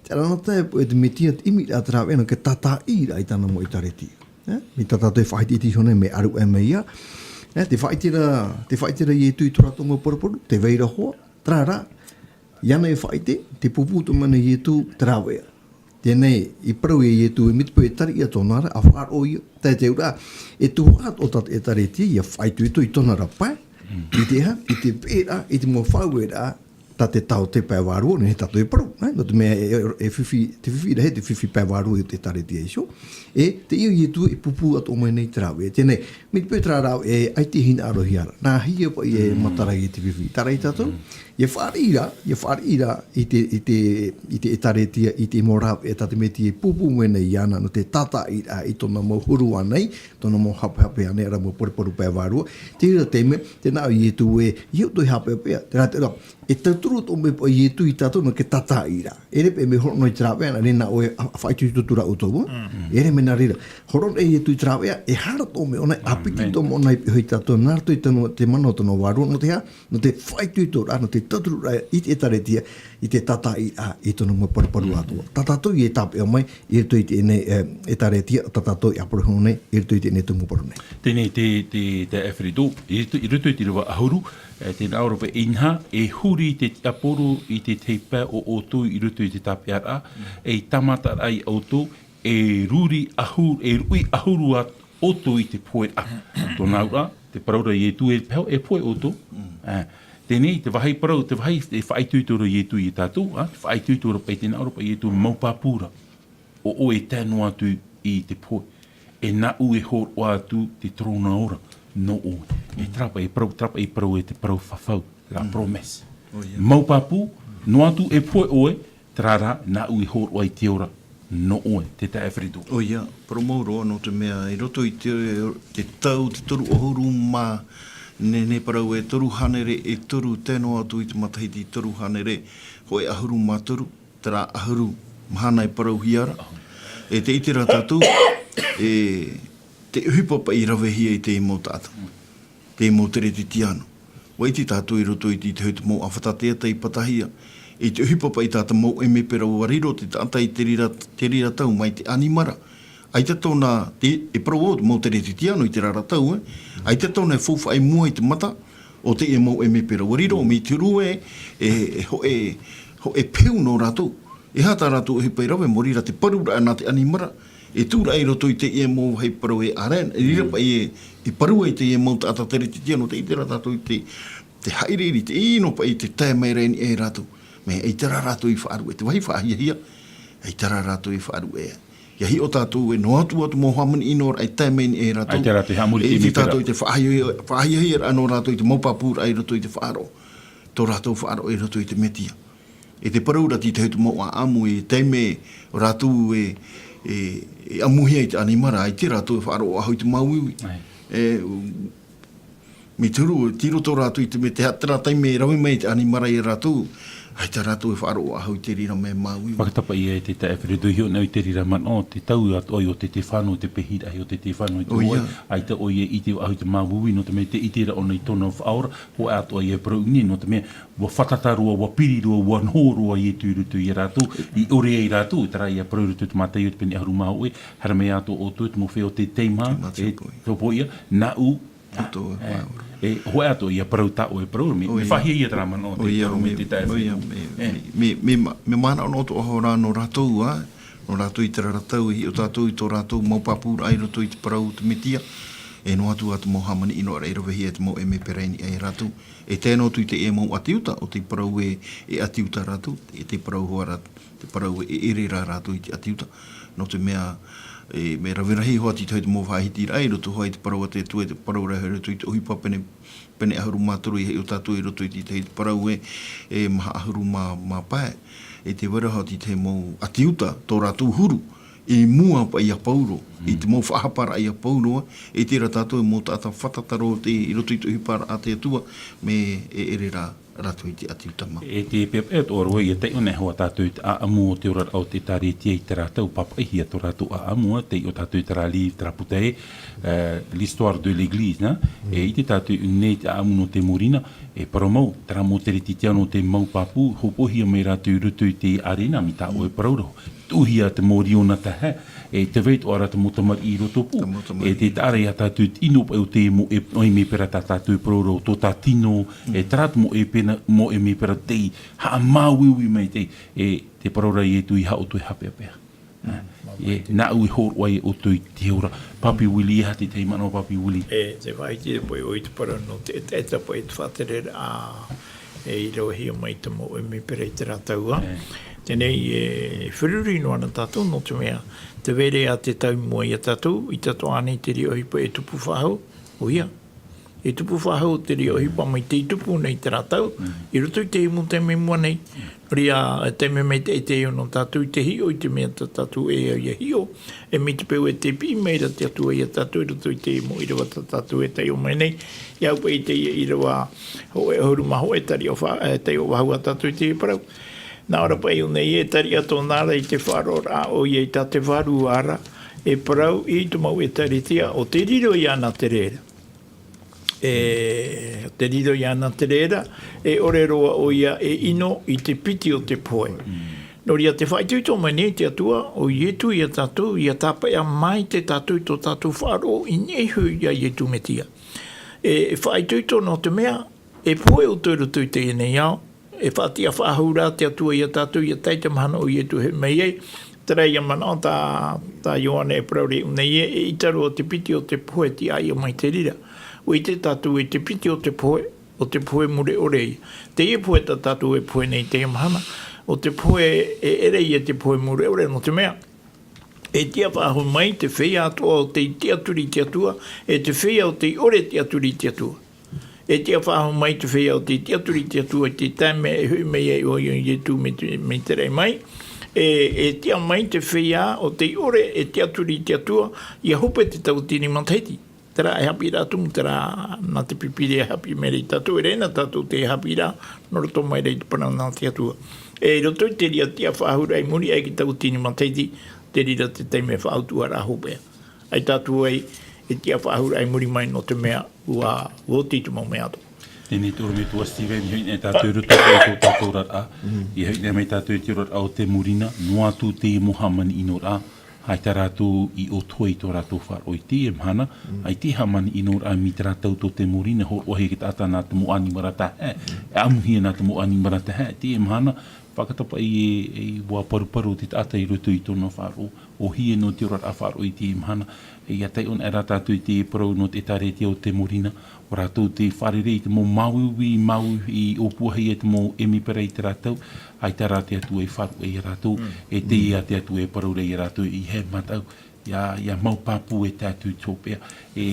te arataʻi paʻi o te Mesia, te ʻimiraʻa te rāveʻa nō te tātaʻiraʻa i tāna mau ʻĒtārētia. Ā? Mai tā tātou e faʻahitihiti iho nei, mea ʻaru aʻe mai ïa. Ā, tē faʻaʻite ra, tē faʻaʻite ra Ietu i tō rātou mau paruparu, tē vai ra hoʻi, terā rā, iāna e faʻaʻite, tē pūpū atoʻa mai nei Ietu te rāveʻa. Teie nei, i parau ia Ietu, mai te peu e tariʻa tōna ra, ʻa faʻaroʻo ïa, tae te auraʻa, e tuhaʻa atoʻa tā te ʻĒtārētia, ʻia faʻaitoito i tōna ra pae, i te aha, i te peʻeraʻa, i te mau faʻaueraʻa, tā te taote pae vārua, nō niʻa tātou e parau, ā, nō te mea e, e, e fifi, te fifi rahi, te fifi pae vārua i te ʻĒtārētia iho. E, teie Ietu e pūpū atoʻa mai nei te rāveʻa. Teie nei, mai te peu terā rāveʻa, e, ʻaita e hinaʻarohia ra. Nāhea paʻi e matara i te fifi. Terā rā tātou, ʻia fāriʻi ra, ʻia fāriʻi ra i te, i te, i te ʻĒtārētia, i te mau rāveʻa tā te Mesia e pūpū mai nei iāna, nō te tātaʻiraʻa i tōna mau huru ānei, tōna mau hapehape ānei, ʻaore rā mau paruparu pae vārua. Te reira te mea, tē nā ʻō Ietu ē, ʻeiaha ʻoutou e haʻapeʻapeʻa, terā te auraʻa, e tauturu atoʻa mai paʻi Ietu ia tātou nō te tātaʻiraʻa. ʻEʻere paʻi e mea hōroʻa noa i te rāveʻa, nā reira nā ʻoe e, e faʻaitoito atu ra ʻoutou, ā? ʻEʻere mea nā reira. Hōroʻa Ietu i te rāveʻa, e haere atoʻa mai ʻōna, e piti atoʻa mai ʻōna i pihaʻi ia tātou, nā roto i te, te mana o tōna vārua, nō te aha, nō te faʻaitoitoraʻa, nō te tauturuʻraʻa i te ʻĒtārētia, i te tātaʻiraʻa i tōna mau paruparu atoʻa. Tā tātou e tāpeʻa mai, i roto i teie nei, e, ʻĒtārētia, tā tātou e ʻāpō iho nei, i roto i teie nei tumu parau nei. Teie nei te, te, te Efeso, i roto, i roto i te ʻīrava ʻahuru, e, tē nā ʻō ra paʻi, inaha, e huri te tiaporo i te tahi pae o ʻoutou i roto i te tāpeʻaraʻa, e tāmataraʻa ia ʻoutou, e ruri ʻahuru, e ruʻi ʻahuru ā ʻoutou i te poheraʻa. Tōna auraʻa, tē parau ra Ietu e, e pohe ʻoutou. Ā, teie nei, te vāhi parau, te vāhi, e faʻaitoito ra Ietu ia tātou, ā, te faʻaitoito ra paʻi, tē nā ʻō ra paʻi Ietu mau pāpū ra. ʻO ʻoe e tae noa atu i te pohe. E nāʻu e hōroʻa atu te terōna ora nō ʻoe. E terā paʻi parau, terā paʻi parau e te parau fafau, la promesse. Mau pāpū, noa atu e pohe ʻoe, terā rā, nāʻu e hōroʻa i te ora nō ʻoe, te taeaʻe Frederick. ʻOia, parau mau roa, nō te mea, i roto i te, te tau, te toru ʻahuru mā, nehenehe parau e toru hānere e toru, tae noa atu i te matahiti toru hānere, hōʻē ʻahuru mā toru, terā ʻahuru mahana e parauhia ra. E tē ʻite ra tātou, e te ʻohipa paʻi i ravehia i te mau taʻata, te mau teretitiano. ʻUa ʻite tātou i roto i te, i te mau ʻāfata teata i patahia, i te ʻohipa paʻi tā te mau ʻēmepera ʻua riro te taʻata i te reira, te reira tau mai te ʻanimara, ʻAita tōna, te, e parau au, mau Teretiano i terā ra tau, e. ʻAita tōna e faufaʻa i mua i te mata o teie mau ʻemepera. ʻUa riro, mai te huru e, e, e hōʻē, hōʻē peu nō rātou. E aha tā rātou ʻohipa i rave, nō reira te paruraʻa nā te ʻanimara, e tuʻu ra i roto i teie mau vāhi parau e ʻāreana, e reira paʻi e, e parau ai teie mau taʻata Teretiano, tē ʻite ra tātou i te, te haʻiriʻiri, te ʻino paʻi te tae mai ra i niʻa ia rātou. Mea ʻaita rā rātou i faʻaruʻe, te vāhi faʻahiahia, ʻaita rā rātou i faʻaruʻe. ʻIa hiʻo tātou e noa atu atu mau hāmani ʻino ra e tae mai i niʻa ia rātou. ʻAita rātou i haʻamori i te ʻemepera. Tātou i te faʻahiahia, faʻahiahiaraʻa nō rātou i te mau pāpūraʻa i roto i te faʻaroʻo. Tō rātou faʻaroʻo i roto i te Metia. E te parau ra te tahi atu mau ʻāʻamu, e taime rātou e, e, e ʻamuhia i te ʻanimara, ʻaita rātou e faʻaroʻo faʻahou i te māuiui. ʻAe. E, mai te huru, tei roto rātou i te mea, te ha-, terā taime e rave mai te ʻanimara ia rātou, ʻaita rātou e faʻaroʻo faʻahou i te reira mea māuiui. Fakatapaʻi ia e te taeaʻe Alfredo, i hiʻo nei au i te reira manaʻo, te tau atoʻa ia ʻo Tefano, te pēhiraʻa ʻo Tefano i te hōʻē, ʻaita ʻoia e ʻite faʻahou i te māuiui, nō te mea tē ʻite ra ʻōna i tōna faʻaora, hōʻē atoʻa ia e parau i ʻō nei, nō te mea, ʻua fātata roa, ʻua piri roa, ʻua noho roa Ietu i roto ia rātou, i ʻore ai rātou, terā ia parau i roto i te Mataio te pene ʻahuru mā hōʻē, haere mai atoʻa ʻoutou, te mau feiā o te taime, Te mau e, feiā. Tō poʻia, nāʻu, ʻoutou, e, e, hōʻē atoʻa ia parau tā ʻoe e parau, mea, mea faʻahiahia terā manaʻo, ʻoia, mea, mea, mea, mea, mea, mea, mea manaʻo noa atoʻa hoʻi rā nō rātou, ā, nō rātou i terā ra tau, e hiʻo tātou i tō rātou mau pāpūraʻa i roto i te parau o te Metia, e noa atu atu mau hāmani ʻino ra i ravehia e te mau ʻemepera i niʻa ia rātou. E tae noa atu i teie mau ʻāti Iuta, ʻo tei parau e, e ʻāti Iuta rātou, e tei parau hoʻi ra, te parau e, e ʻere ra rātou i te ʻāti Iuta. Nō te mea, e, mea rave rahi hoʻi te tahi atu mau faʻahitiraʻa i roto hoʻi i te parau a te Atua, i te parau ra i roto i te ʻohipa pene, pene ʻahuru mā toru, e hiʻo tātou i roto i te tahi parau e, e maha ʻahuru mā, mā pae. E tē vai ra hoʻi te tahi mau ʻāti Iuta, tō rātou huru, i mua paʻi ia Paulo, i te mau faʻahaparaʻa ia Paulo, e ʻite ra tātou e mau taʻata fātata roa te, i roto i te ʻohiparaʻa a te Atua, mea e ʻere ra rātou i te ʻāti Iuta mau. E te pepe e tō roa ia taiʻo nei hoʻi tātou i te ʻāʻamu o te oraraʻa o te ʻĒtārētia i terā tau, pāpaʻihia tō rātou ʻāʻamu, e taiʻo tātou i terā livre, terā puta ē, e, L'histoire de l'Église, nā? E ʻite tātou i ʻō nei te ʻāʻamu nō te Murina, e parau mau, terā mau Teretiano te mau pāpū, hopohia mai rātou i roto i te arena, mai tā ʻoe e parau ra, tuʻuhia te mau riona tahe, e tē vai atoʻa ra te mau tamariʻi i roto pū. Te mau tamariʻi. E tē taʻa ra ia tātou te ʻino paʻi o te mau ʻe-, ʻemepera tā tātou e parau ra, tō tā tino, e terā te mau ʻe-, pena-, mau ʻemepera tei haʻamāuiui mai te, e te parau ra Ietu, ʻeiaha ʻoutou e haʻapeʻapeʻa. E, nāʻu e hōroʻa ai ʻoutou i te ora. Papi Willie, e aha te tahi manaʻo, Papi Willie? E, te faʻaʻite paʻi ʻoe i te parau nō te ʻetaʻeta paʻi te faʻatereraʻa, e, i ravehia mai te mau ʻemepera i terā tau, ā. E. Teie nei, e, feruri noa na tātou, nō te mea, tē vai ra te tau i mua ia tātou, ʻaita atoʻa ānei te reira ʻohipa e tupu faʻahou, ʻoia. E tupu faʻahou te reira ʻohipa mai tei tupu nei terā tau, i roto i te mau taime i mua nei. Nō reira, e taime maitaʻi teie nō tātou i te hiʻo i te mea tā tātou e au ia hiʻo, e mai te peu e tē piʻi mai ra te Atua ia tātou i roto i te mau ʻīrava tā tātou e taiʻo mai nei, ʻia au paʻi i teie ʻīrava hōʻē ʻahuru mā hōʻē, tariʻa fa-, e taiʻo faʻahou ā tātou i te parau. Nā ʻō ra paʻi ʻō nei, e tariʻa tōna ra i te faʻaroʻoraʻa ʻoia i tā te Vārua ra, e parau i te mau ʻĒtārētia, ʻo tē riro iāna te reira. E, tē riro iāna te reira, e ʻore roa ʻoia e ʻino i te piti o te pohe. Mm. Nō reira, tē faʻaitoito mai nei te Atua, ʻo Ietu ia tātou, ʻia tāpaʻo mai tātou i tō tātou faʻaroʻo i niʻa iho ia Ietu Metia. E, e faʻaitoito nō te mea, e pohe ʻoutou i roto i teie nei ao, e faʻatiʻa faʻahou ra te Atua ia tātou, ʻia tae i te mahana ʻo Ietu e hoʻi mai ai. Terā ia manaʻo tā, tā Ioane e parau ra i ʻō nei ē, e ʻita roa te piti o te pohe tiʻa ʻia mai te reira. ʻUa ʻite tātou e te piti o te pohe, ʻo te pohe mure ʻore ia. Teie pohe tā tātou e pohe nei i teie mahana, ʻo te pohe e ʻere ia te pohe mure ʻore, nō te mea, e tiʻa faʻahou mai te feiā atoʻa o tei tiʻaturi i te Atua, e te feiā o tei ʻore tiʻaturi i te Atua. E tiʻa faʻahou mai te feiā o tei tiʻaturi i te Atua i te taime e hoʻi mai ai ʻo Ietu mai te, mai te raʻi mai. E, e tiʻa mai te feiā o tei ʻore e tiʻaturi i te Atua, ʻia hope te tauatini matahiti. Terā e haʻapiʻiraʻa tumu, terā nā te Pīpīria e haʻapiʻi mai ra ia tātou, ʻeʻere na tātou te haʻapiʻiraʻa, nō roto mai ra i te parau nā te Atua. E i roto i te reira tiʻa faʻahou ra i muri aʻe i te tauatini matahiti, te reira te taime faʻautuʻaraʻa hopea. ʻAita atu ai, e tiʻa faʻahou ra i muri mai nō te mea, ʻua, ʻua oti te mau mea atoʻa. Teie nei te ʻorometua Steven, i hoʻi nei tātou i roto i tō tātou oraraʻa, i hoʻi nei mai tātou i te oraraʻa o te Murina, noa atu teie mau hāmani ʻino ra, ʻAita rātou i ʻōtoa i tō rātou faʻaroʻo i teie mahana, ʻaita e hāmani ʻino ra mai te rātou tō te mōrina, hōroʻahia e te taʻata nā te mau ʻanimara tahaʻe, e ʻamuhia nā te mau ʻanimara tahaʻe, teie mahana, fakatapaʻi e, e ʻua paruparu te taʻata i roto i tōna faʻaroʻo, ʻōhie noa te oraraʻa faʻaroʻo i teie mahana, e ʻia taiʻo anaʻe rā tātou i te parau nō te ʻĒtārētia o te mōrina, ʻo rātou tē fārerei i te mau māuiui, māuiui i ʻōpuahia e te mau ʻēmipera i te rātou, ʻaita rā te Atua i faʻaroʻo ia rātou, e teie te Atua e parau ra ia rātou, ʻeiaha e mataʻu, ʻia, ʻia mau pāpū e tae atu i te hopeʻa. E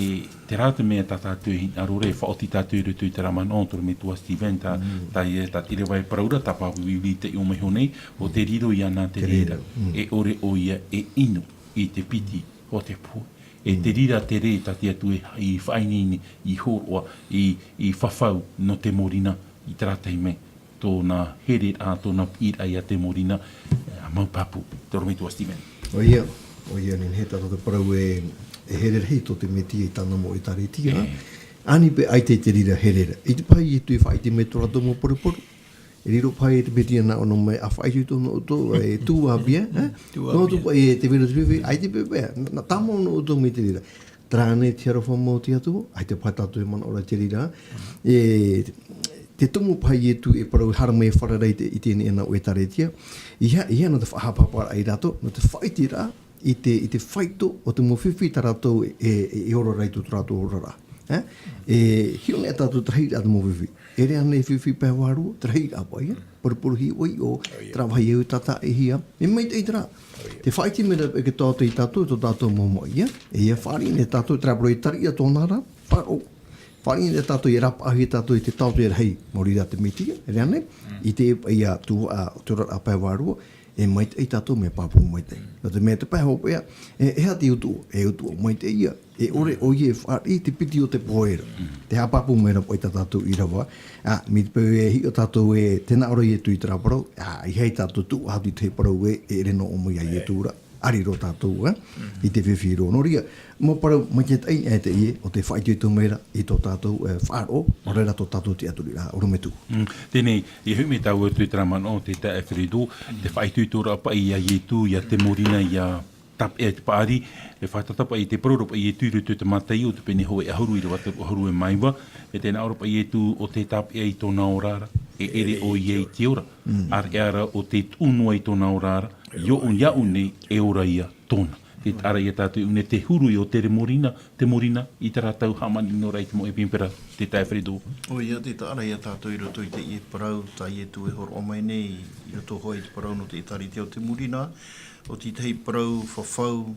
terā te mea tā tātou e hinaʻaro ra, e faʻaoti tātou i roto i terā manaʻo, tō ʻorometua Stephen, tā, tā ia, tā te ʻīrava e parau ra, tā Pāpū Vivili i taiʻo mai iho nei, ʻo te riro iāna te reira, e ʻore ʻoia e ʻino i te piti o te pohe. E te reira te reira tā te Atua i faʻaineine, i hōroʻa, i, i fafau nō te mōrina, i terā taime, tōna hereraʻa, tōna piʻiraʻa ia te mōrina, e, mau pāpū, tō ʻorometua Stephen. ʻOia, ʻoia, nehenehe tātou te parau e, e here rahi tō te Mesia i tāna mau ʻĒtārētia. Ani paʻi ʻaita i te reira here ra. I te pae Ietu e faʻaʻite mai tō rātou mau paruparu. E riro paʻi te Mesia nā ʻōna mai, ʻa faʻaʻite i tō nō ʻoutou, e tuaʻa paʻi, e? Tuaʻa paʻi. Nō ʻoutou paʻi e te vero te veve, ʻaita paʻi paʻi, nā, nā tāmau nō ʻoutou mai te reira. Terā nei te aroha mau o te Atua, ʻaita paʻi tātou e manaʻo ra te reira. E, te tumu paʻi Ietu e parau e haere mai e fārerei i te, i teie nei ʻēna ʻĒtārētia. ʻEiaha, ʻeiaha nō te faʻahapahapa ia rātou, nō te faʻaʻiteraʻa i te, i te faito o te mau fifi tā rātou e, e, e ora ra i tō rātou oraraʻa. E? E hiʻo nei tātou te rahiraʻa te mau fifi. E ʻere ānei fifi pae vārua, te rahiraʻa paʻi, e? Paruparu hiʻo ʻoia, terā vāhi e au tātaʻihia. E maitaʻi terā. Te faʻaʻite mai ra e te Atua ia tātou, tō tātou mau maʻi, e? E ʻia fāriʻi nei tātou, terā parau e tariʻa tōna ra, faʻaroʻo. Fāriʻi nei tātou, ʻia rapaʻahia tātou i te taote rahi, maori rā te Mesia, e ʻere ānei, i te, ʻia tuaʻa, te oraraʻa pae vārua, e maitaʻi tātou mea pāpū maitaʻi. Nō te mea te pae hopeʻa, e, e aha te Atua, e Atua maitaʻi ia, e ʻore ʻoia e fāriʻi i te piti o te pohe ra. Te haʻapāpū mai ra paʻi tā tātou ʻīrava, ā, mai te peu e hiʻo tātou e, tē nā ʻō ra Ietu i terā parau, ā, ʻeiaha tātou tuʻu atu i te parau ē, e ʻere noa mai ia Ietu ra, ʻa riro tātou, ā, i te fifi roa. Nō reira, mau parau maitaʻi e teie, ʻo tē faʻaitoito mai ra, i tō tātou, e, faʻaroʻo, nō reira tō tātou tiʻaturiraʻa, ʻorometua. Mm, teie, e hui mai tāua atu i terā manaʻo, te taeaʻe Fredo, te faʻaitoitoraʻa paʻi ia Ietu, ia te mōrina, ia tāpeʻa i te paʻari, e fātata paʻi i te parau ra paʻi Ietu i roto i te Mataio, te pene hōʻē ʻahuru, ʻīrava toru ʻahuru e mā iva, e tē nā ʻō ra paʻi Ietu ʻo tē tāpeʻa i tōna ora ra, e ʻere ʻoia i te ora. Mm. ʻĀreʻa rā ʻo tē tuʻu noa i tōna ora ra, iō, iāʻu nei e ora ia tōna. Tē taʻa ra ia tātou i ʻō nei te huru i ʻō te mōrina, te mōrina, i terā tau hāmani ʻino ra i te mau ʻēmipera, te taeaʻe Fredo. ʻOia, tē taʻa ra ia tātou i roto i teie parau, tā Ietu e hōroʻa mai nei, i roto hoʻi i te parau nō te ʻĒtārētia o te mōrina, ʻo te tahi parau fafau,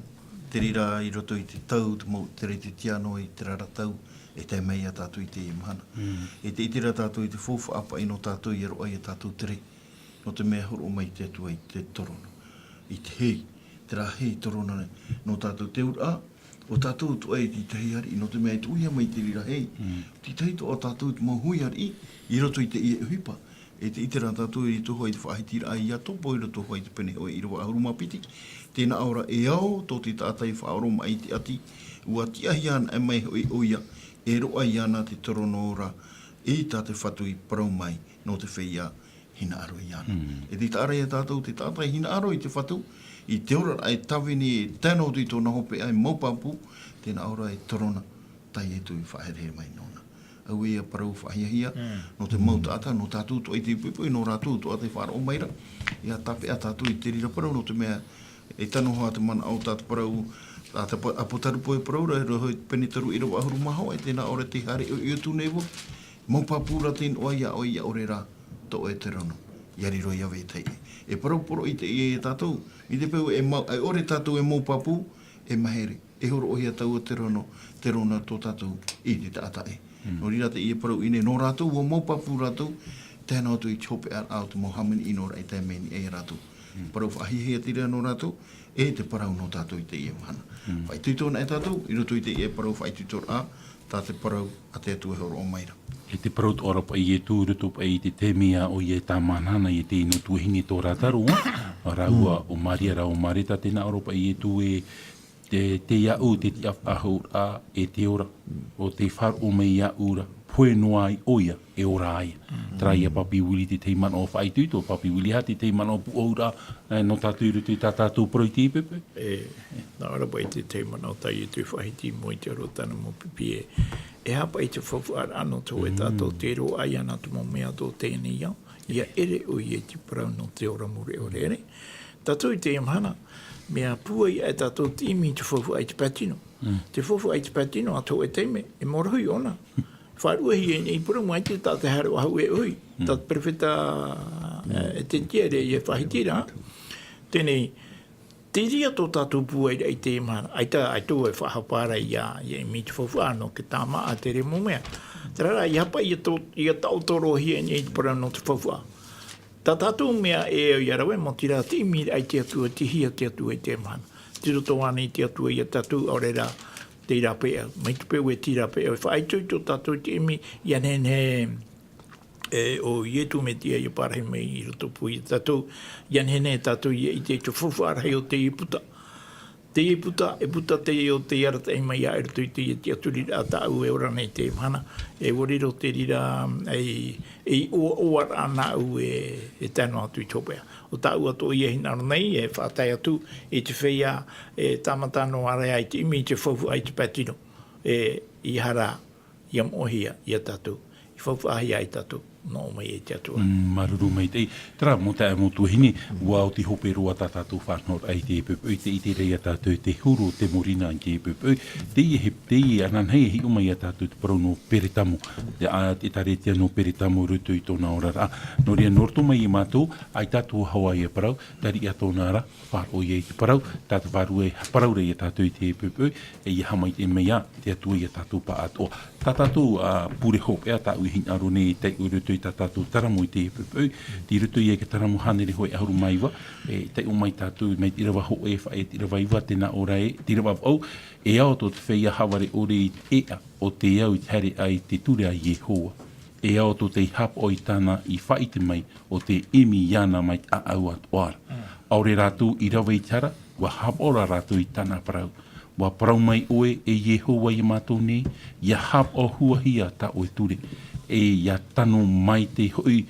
te reira i roto i te tau, te mau, te reira te tiano i terā ra tau, e tae mai ia tātou i teie mahana. Mm. E te ʻite ra tātou i te faufaʻa paʻi nō tātou ʻia roaʻa ia tātou tere. Nō te mea hōroʻa mai te Atua i te torono. I te hei, terā hei torono nei. Nō tātou te auraʻa, ʻo tātou atoʻa i te tahi ariʻi, nō te mea e tuʻuhia mai te reira hei. Mm. Te tahi atoʻa tātou te mau hui ariʻi, i roto i teie ʻohipa. E te ʻite ra tātou i roto hoʻi i te faʻahitiraʻa ia Iakobo, i roto hoʻi i te pene hōʻē ʻīrava ʻahuru mā piti. Tē nā ʻō ra, e ao tō te taʻata e faʻaoromaʻi i te ʻati, ʻua tiʻahia anaʻe mai hoʻi ʻoia, e roaʻa iāna te torono ra, e tā te Fatu i parau mai, nō te feiā hinaʻaro iāna. Mm. E tē taʻa ra ia tātou te taʻata e hinaʻaro i te Fatu, i te oraraʻa e tāvini, e tae noa atu i tōna hopeʻa e mau pāpū, tē nā ʻō ra e torono, tā Ietu i faʻaherehere mai nōna. Auē ia parau faʻahiahia, mm, nō te mau, mm, taʻata, nō tātou atoʻa i te poʻipoʻi, nō rātou atoʻa tē faʻaroʻo mai ra, ʻia tāpeʻa tātou i te reira parau, nō te mea, e tano hoʻi te manaʻo tā te parau, tā te pa-, ʻApotarupo e parau ra, i roto i te pene toru ʻīrava ʻahuru mā hōʻē, e tē nā ʻō ra tē haere ʻoiʻoi atu nei vau, mau pāpū rā te noʻa iā ʻoe, ʻia ʻore rā tō ʻoe torono, ʻia riro iā vetahi ʻē. E parau poroʻi teie ia tātou, i te peu e mau, e ʻore tātou e mau pāpū, e mahere, e hōroʻahia taua torono, torono tō tātou i te taʻata ʻē. Mm. Nō reira teie parau ʻino, nō rātou, ʻua mau pāpū rātou, tae noa atu i te hopeʻaraʻa o te mau hāmani ʻino ra e tae mai nei ia rātou. Mm. Parau faʻahiahia te reira nō rātou, e te parau nō tātou i teie mahana. Mm. Faʻaitoito anaʻe tātou, i roto i teie parau faʻaitoitoraʻa, tā te parau a te Atua e hōroʻa mai ra. E te parau atoʻa ra paʻi Ietu, i roto paʻi i te taime ʻoia e tāmāhina, i te inu tuahine tō Lāzaro, rāua, mm, ʻo Maria rā ʻo Mareta, tē nā ʻō ra paʻi Ietu e, te, tei iāʻu te tiʻafaʻahouraʻa e te ora, ʻo tē faʻaroʻo mai iāʻu ra, pohe noa ai ʻoia, e ora ai. Terā ia Papi Willie te tahi manaʻo faʻaitoito, Papi Willie, e aha te tahi manaʻo pūʻohu ra, e, nō tātou i roto i tā tātou parau i teie poʻipoʻi? E, nā ʻō ra paʻi te tahi manaʻo tā ʻoutou i faʻahiti mai i te aro tāna mau pipi ē. E aha paʻi te faufaʻa ra nō te hōʻē tātou te roaʻa iāna te mau mea tō teie nei ao? ʻIa ʻere ʻoia i te parau nō te ora mure ʻore. Tātou i teie mahana, mea pūai aʻe tātou te ʻimi i te faufaʻa i te pae tino. Te faufaʻa i te pae tino, ʻa te hōʻē taime, e mau rohi ʻōna. Faʻaruʻehia i parau mai te tā te haere ʻahu e ʻohi. Tā te perofeta, e, e te tiare, e faʻahiti ra. Teie nei, te reira tō tātou pūairaʻa i teie mahana. ʻAita, ʻaita e faʻahapa ra ʻia, ʻia ʻimi i te faufaʻa nō te tāmā, ʻa te reira mau mea. Terā rā, ʻia haʻapaʻo ʻia tō, ʻia taʻotaʻohia i te parau nō te faufaʻa. Tā tātou mea e au ʻia rave, mau terā te ʻimiraʻa i te Atua, te hia te Atua i teie mahana. Tei roto ānei te Atua ia tātou, ʻaore rā, tei rāpae au. Mai te peu e tei rāpae au, e faʻaitoito tātou i te ʻimi, ʻia nehenehe, e, ʻo Iesu Mesia ʻia parahi mai i roto pū ia tātou, ʻia nehenehe tātou ʻia ʻite i te faufaʻa rahi o teie puta. Teie puta, e puta teie o te arataʻi mai ia i roto i teie tiʻaturiraʻa tāʻu e ora nei i teie mahana. E ʻua riro te reira, e, e ʻoaʻoa ra nāʻu e, e tae noa atu i te hopeʻa. ʻO tāʻu atoʻa ia hinaʻaro nei, e faʻatae atu i te feiā, e tāmata noa ra i te ʻimi i te faufaʻa i te pae tino. E, ʻeiaha rā, ʻia moʻehia ia tātou, ʻia faufaʻahia ai tātou, nō ʻō mai e te Atua. Mm, māuruuru maitaʻi. Terā, mau taeaʻe, mau tuahine, ʻua oti hope roa tā tātou faʻanahoraʻa i teie poʻipoʻi, tē ʻite ra ia tātou te huru o te mōrī nā i teie poʻipoʻi, teie he, teie ananahi e hiʻo mai ia tātou te parau nō Peretamo. Te, ā, te ʻĒtārētia nō Peretamo i roto i tōna oraraʻa. Nō reira, nō roto mai ia mātou, ʻaita atu hoʻi e parau, tariʻa tōna ra, faʻaroʻo ia i te parau, tā te Vārua e parau ra ia tātou i teie poʻipoʻi, e ʻia haʻamaitaʻi mai ā te Atua ia tātou pāʻātoʻa. Tā tātou, ā, pure hopeʻa tāʻu i hinaʻaro nei e taiʻo i roto i tā tātou taramo i teie poʻipoʻi, tei roto ia i te taramo hānere hōʻē ʻahuru mā iva, e taiʻo mai tātou mai te ʻīrava hōʻē faʻaea i te ʻīrava iva, tē nā ʻō ra ē, te ʻīrava vaʻu, e ao tō te feiā haʻavare ʻore i te ʻēʻa o te au i te haere aʻe i te ture a Iehova. E ao tō tei haʻapaʻo i tāna i faʻaʻite mai, ʻo tē ʻimi iāna mai te ʻāʻau atoʻa ra. ʻAore rātou i rave i te hara, ʻua haʻapaʻo rā rātou i tāna parau. ʻUa parau mai ʻoe, e Iehova, ia mātou nei, ʻia haʻapaʻohuahia tā ʻoe ture. E ʻia tano maitaʻi hoʻi,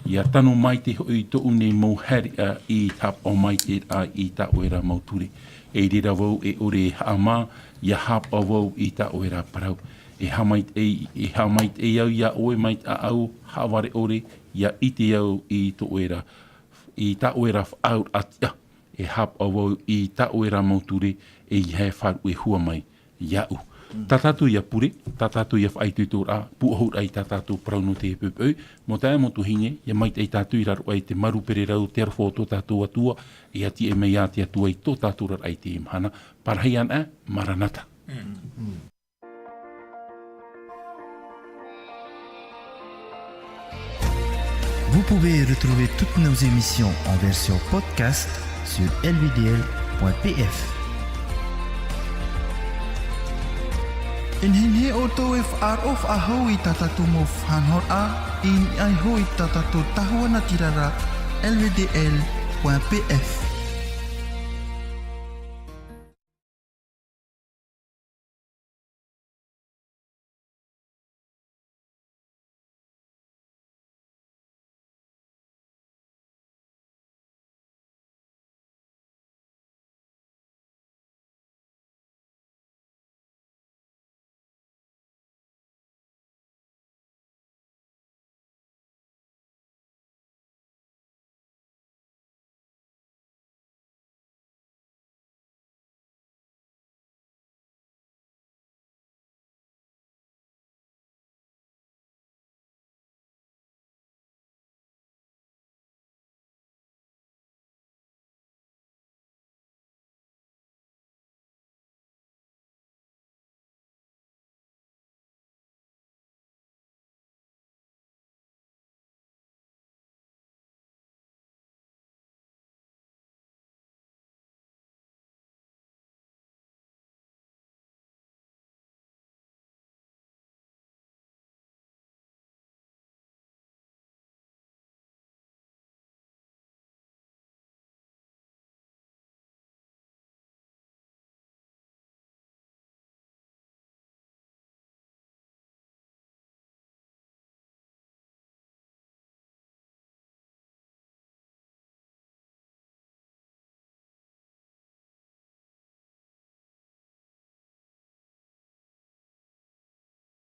ʻia tano maitaʻi hoʻi tōʻu nei mau haereʻa i te haʻapaʻo maitaʻi ra i tā ʻoe ra mau ture. E reira vau e ʻore e haʻamā, ʻia haʻapaʻo vau i tā ʻoe ra parau. E haʻamaitaʻi, e haʻamaitaʻi au iā ʻoe mai te ʻāʻau haʻavare ʻore, ʻia ʻite au i tō ʻoe ra, i tā ʻoe ra faʻaauraʻa tiʻa. E haʻapaʻo vau i tā ʻoe ra mau ture, e ʻeiaha e faʻaruʻehia mai iāʻu. Tā tātou ia pure, tā tātou ia faʻaitoitoraʻa, pūʻohuraʻa i tā tātou parau nō teie poʻipoʻi, mau taeaʻe, mau tuahine, ʻia maitaʻi tātou i raro aʻe i te maru pererau, te aroha o tō tātou Atua, e ʻati aʻe mai ā te Atua i tō tātou oraraʻa i teie mahana. Parahi ana, Maranata. Vous pouvez retrouver toutes nos émissions en version podcast sur L V D L point P F. E nehenehe ʻoutou e faʻaroʻo faʻahou i tā tātou mau faʻanahoraʻa, i niʻa iho i tā tātou tahua natirara, L V D L point P F.